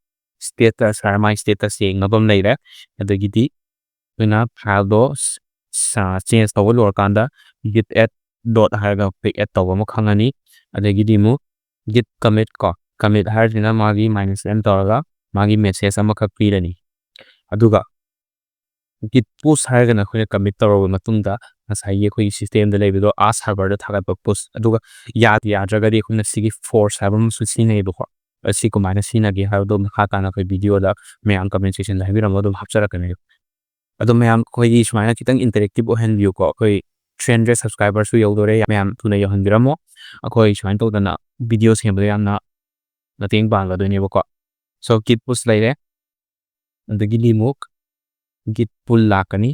status ꯍꯥꯏꯔ ꯃꯥꯒꯤ status ꯌꯦꯡꯅꯕ ꯑꯃ ꯂꯩꯔꯦ꯫ ꯑꯗꯒꯤꯗꯤ ꯑꯩꯈꯣꯏꯅ file ꯗꯣ ꯁ-, ꯁ-, change ꯇꯧꯕ ꯂꯣꯏꯔꯀꯥꯟꯗ git add dot ꯍꯥꯏꯔꯒ ꯑꯩꯈꯣꯏ add ꯇꯧꯕ ꯑꯃ ꯈꯪꯉꯅꯤ꯫ ꯑꯗꯒꯤꯗꯤ ꯑꯃꯨꯛ git commit ꯀꯣ, commit ꯍꯥꯏꯔꯤꯁꯤꯅ ꯃꯥꯒꯤ minus N ꯇꯧꯔꯒ ꯃꯥꯒꯤ message ꯑꯃꯈꯛ ꯄꯤꯔꯅꯤ꯫ ꯑꯗꯨꯒ git push ꯍꯥꯏꯔꯒꯅ ꯑꯩꯈꯣꯏꯅ commit ꯇꯧꯔꯕ ꯃꯇꯨꯡꯗ ꯉꯁꯥꯏꯒꯤ ꯑꯩꯈꯣꯏꯒꯤ system ꯗ ꯂꯩꯕꯗꯣ ꯑꯥ server ꯗ ꯊꯥꯒꯠꯄ push꯫ ꯑꯗꯨꯒ ꯌꯥꯗ ꯌꯥꯗ꯭ꯔꯒꯗꯤ ꯑꯩꯈꯣꯏꯅ ꯁꯤꯒꯤ force ꯍꯥꯏꯕ ꯑꯃꯁꯨ ꯁꯤꯖꯤꯟꯅꯩꯌꯦꯕꯀꯣ꯫ ꯑꯁꯤ ꯀꯃꯥꯏꯅ ꯁꯤꯖꯤꯟꯅꯒꯦ ꯍꯥꯏꯕꯗꯣ ꯃꯈꯥ ꯇꯥꯅ ꯑꯩꯈꯣꯏ video ꯗ ꯃꯌꯥꯝ comment section ꯗ ꯍꯥꯏꯕꯤꯔꯝꯃꯣ, ꯑꯗꯨꯝ ꯍꯥꯞꯆꯔꯛꯀꯅꯤ꯫ ꯑꯗꯣ ꯃꯌꯥꯝ ꯑꯩꯈꯣꯏꯒꯤ ꯁꯨꯃꯥꯏꯅ ꯈꯤꯇꯪ interactive ꯑꯣꯏꯍꯟꯕꯤꯌꯨꯀꯣ꯫ ꯑꯩꯈꯣꯏ three hundred subscribers ꯁꯨ ꯌꯧꯗꯣꯔꯦ, ꯃꯌꯥꯝ ꯊꯨꯅ ꯌꯧꯍꯟꯕꯤꯔꯝꯃꯣ꯫ ꯑꯩꯈꯣꯏ ꯁꯨꯃꯥꯏꯅ ꯇꯧꯗꯅ video ꯁꯦꯝꯕꯗ ꯌꯥꯝꯅ ꯃꯇꯦꯡ ꯄꯥꯡꯒꯗꯣꯏꯅꯦꯕꯀꯣ꯫ So git push ꯂꯩꯔꯦ, ꯑꯗꯒꯤꯗꯤ ꯑꯃꯨꯛ git pull ꯂꯥꯛꯀꯅꯤ,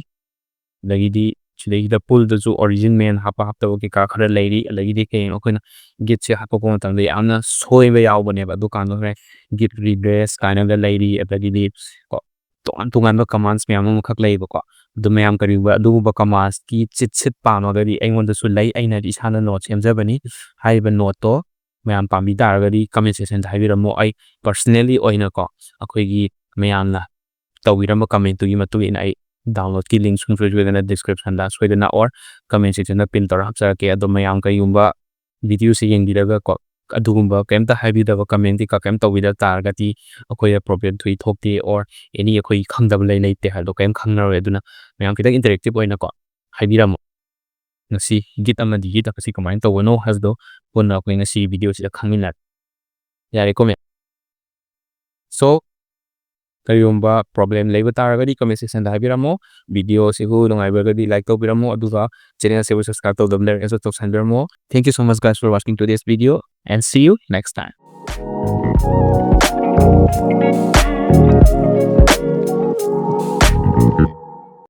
ꯑꯗꯒꯤꯗꯤ ꯁꯤꯗꯩꯁꯤꯗ ꯄꯨꯜꯗꯁꯨ ꯑꯣꯔꯤꯖꯤꯟ ꯃꯦꯟ ꯍꯥꯞꯄ ꯍꯥꯞꯇꯕ ꯀꯩꯀꯥ ꯈꯔ ꯂꯩꯔꯤ꯫ ꯑꯗꯒꯤꯗꯤ ꯍꯌꯦꯡ ꯑꯩꯈꯣꯏꯅ ꯒꯤꯠꯁꯦ ꯍꯥꯞꯄꯛꯄ ꯃꯇꯝꯗ ꯌꯥꯝꯅ ꯁꯣꯏꯕ ꯌꯥꯎꯕꯅꯦꯕ꯫ ꯑꯗꯨꯀꯥꯟꯗ ꯍꯣꯔꯦꯟ ꯒꯤꯠ ꯔꯤꯒ꯭ꯔꯦꯁ ꯀꯥꯏꯅꯒ ꯂꯩꯔꯤ꯫ ꯑꯗꯒꯤꯗꯤ ꯀꯣ, ꯇꯣꯉꯥꯟ ꯇꯣꯉꯥꯟꯕ ꯀꯃꯥꯟꯁ ꯃꯌꯥꯝ ꯑꯃꯈꯛ ꯂꯩꯌꯦꯕꯀꯣ꯫ ꯑꯗꯨ ꯃꯌꯥꯝ ꯀꯔꯤꯒꯨꯝꯕ ꯑꯗꯨꯒꯨꯝꯕ ꯀꯃꯥꯟꯁꯀꯤ ꯆꯤꯠ ꯁꯤꯠ ꯄꯥꯝꯃꯒꯗꯤ ꯑꯩꯉꯣꯟꯗꯁꯨ ꯂꯩ, ꯑꯩꯅꯗꯤ ꯏꯁꯥꯅ ꯅꯣꯠ ꯁꯦꯝꯖꯕꯅꯤ꯫ ꯍꯥꯏꯔꯤꯕ ꯅꯣꯠꯇꯣ ꯃꯌꯥꯝ ꯄꯥꯝꯕꯤ ꯇꯥꯔꯒꯗꯤ ꯀꯃꯦꯟ ꯁꯦꯛꯁꯟꯗ ꯍꯥꯏꯕꯤꯔꯝꯃꯣ꯫ ꯑꯩ ꯄꯔꯁꯅꯦꯜꯂꯤ ꯑꯣꯏꯅꯀꯣ, ꯑꯩꯈꯣꯏꯒꯤ ꯃꯌꯥꯝꯅ ꯇꯧꯕꯤꯔꯝꯕ ꯀꯃꯦꯟꯇꯨꯒꯤ ꯃꯇꯨꯡ ꯏꯟꯅ ꯑꯩ ꯗꯥꯎꯟꯂꯣꯗꯀꯤ ꯂꯤꯡ ꯁꯨꯡꯁꯣꯏ ꯁꯣꯏꯗꯅ ꯗꯤꯁꯀ꯭ꯔꯤꯞꯁꯟꯗ ꯁꯣꯏꯗꯅ ꯑꯣꯔ ꯀꯃꯦꯟ ꯁꯦꯛꯁꯟꯗ ꯄꯤꯟ ꯇꯧꯔ ꯍꯥꯞꯆꯔꯛꯀꯦ꯫ ꯑꯗꯣ ꯃꯌꯥꯝ ꯀꯩꯒꯨꯝꯕ ꯚꯤꯗꯤꯑꯣꯁꯤ ꯌꯦꯡꯕꯤꯔꯒ ꯀꯣ, ꯑꯗꯨꯒꯨꯝꯕ ꯀꯩꯝꯇ ꯍꯥꯏꯕꯤꯗꯕ, ꯀꯃꯦꯟ ꯀꯩꯀꯥ ꯀꯩꯝ ꯇꯧꯕꯤꯗ ꯇꯥꯔꯒꯗꯤ ꯑꯩꯈꯣꯏꯗ ꯄ꯭ꯔꯣꯕ꯭ꯂꯦꯝ ꯊꯣꯏ ꯊꯣꯛꯇꯦ ꯑꯣꯔ ꯑꯦꯅꯤ ꯑꯩꯈꯣꯏ ꯈꯪꯗꯕ ꯂꯩ ꯂꯩꯇꯦ ꯍꯥꯏꯕꯗꯣ ꯀꯩꯝ ꯈꯪꯅꯔꯣꯏ꯫ ꯑꯗꯨꯅ ꯃꯌꯥꯝ ꯈꯤꯇꯪ ꯏꯟꯇꯔꯦꯛꯇꯤꯞ ꯑꯣꯏꯅꯀꯣ ꯍꯥꯏꯕꯤꯔꯝꯃꯣ꯫ ꯉꯁꯤ ꯒꯤꯠ ꯑꯃꯗꯤ ꯒꯤꯠ ꯑꯁꯤ ꯀꯃꯥꯏꯅ ꯇꯧꯕꯅꯣ ꯍꯥꯏꯕꯗꯣ ꯄꯨꯟꯅ ꯑꯩꯈꯣꯏ ꯉꯁꯤ ꯚꯤꯗꯤꯑꯣꯁꯤꯗ ꯈꯪꯃꯤꯟꯅꯔꯦ꯫ ꯌꯥꯔꯦꯀꯣ ꯃꯦꯝ? So, ꯀꯔꯤꯒꯨꯝꯕ ꯄ꯭ꯔꯣꯕ꯭ꯂꯦꯝ ꯂꯩꯕ ꯇꯥꯔꯒꯗꯤ ꯀꯃꯦꯟ ꯁꯦꯛꯁꯟꯗ ꯍꯥꯏꯕꯤꯔꯝꯃꯣ꯫ ꯚꯤꯗꯤꯑꯣ ꯑꯁꯤꯕꯨ ꯅꯨꯡꯉꯥꯏꯕꯤꯔꯒꯗꯤ ꯂꯥꯏꯛ ꯇꯧꯕꯤꯔꯝꯃꯣ, ꯑꯗꯨꯒ ꯆꯦꯅꯦꯜ ꯑꯁꯤꯕꯨ ꯁꯕꯁꯀ꯭ꯔꯥꯏꯕ ꯇꯧꯗꯕ ꯂꯩꯔꯒꯁꯨ ꯇꯧꯁꯟꯕꯤꯔꯝꯃꯣ꯫ Thank you so much, guys, for watching today's video, and see you next time.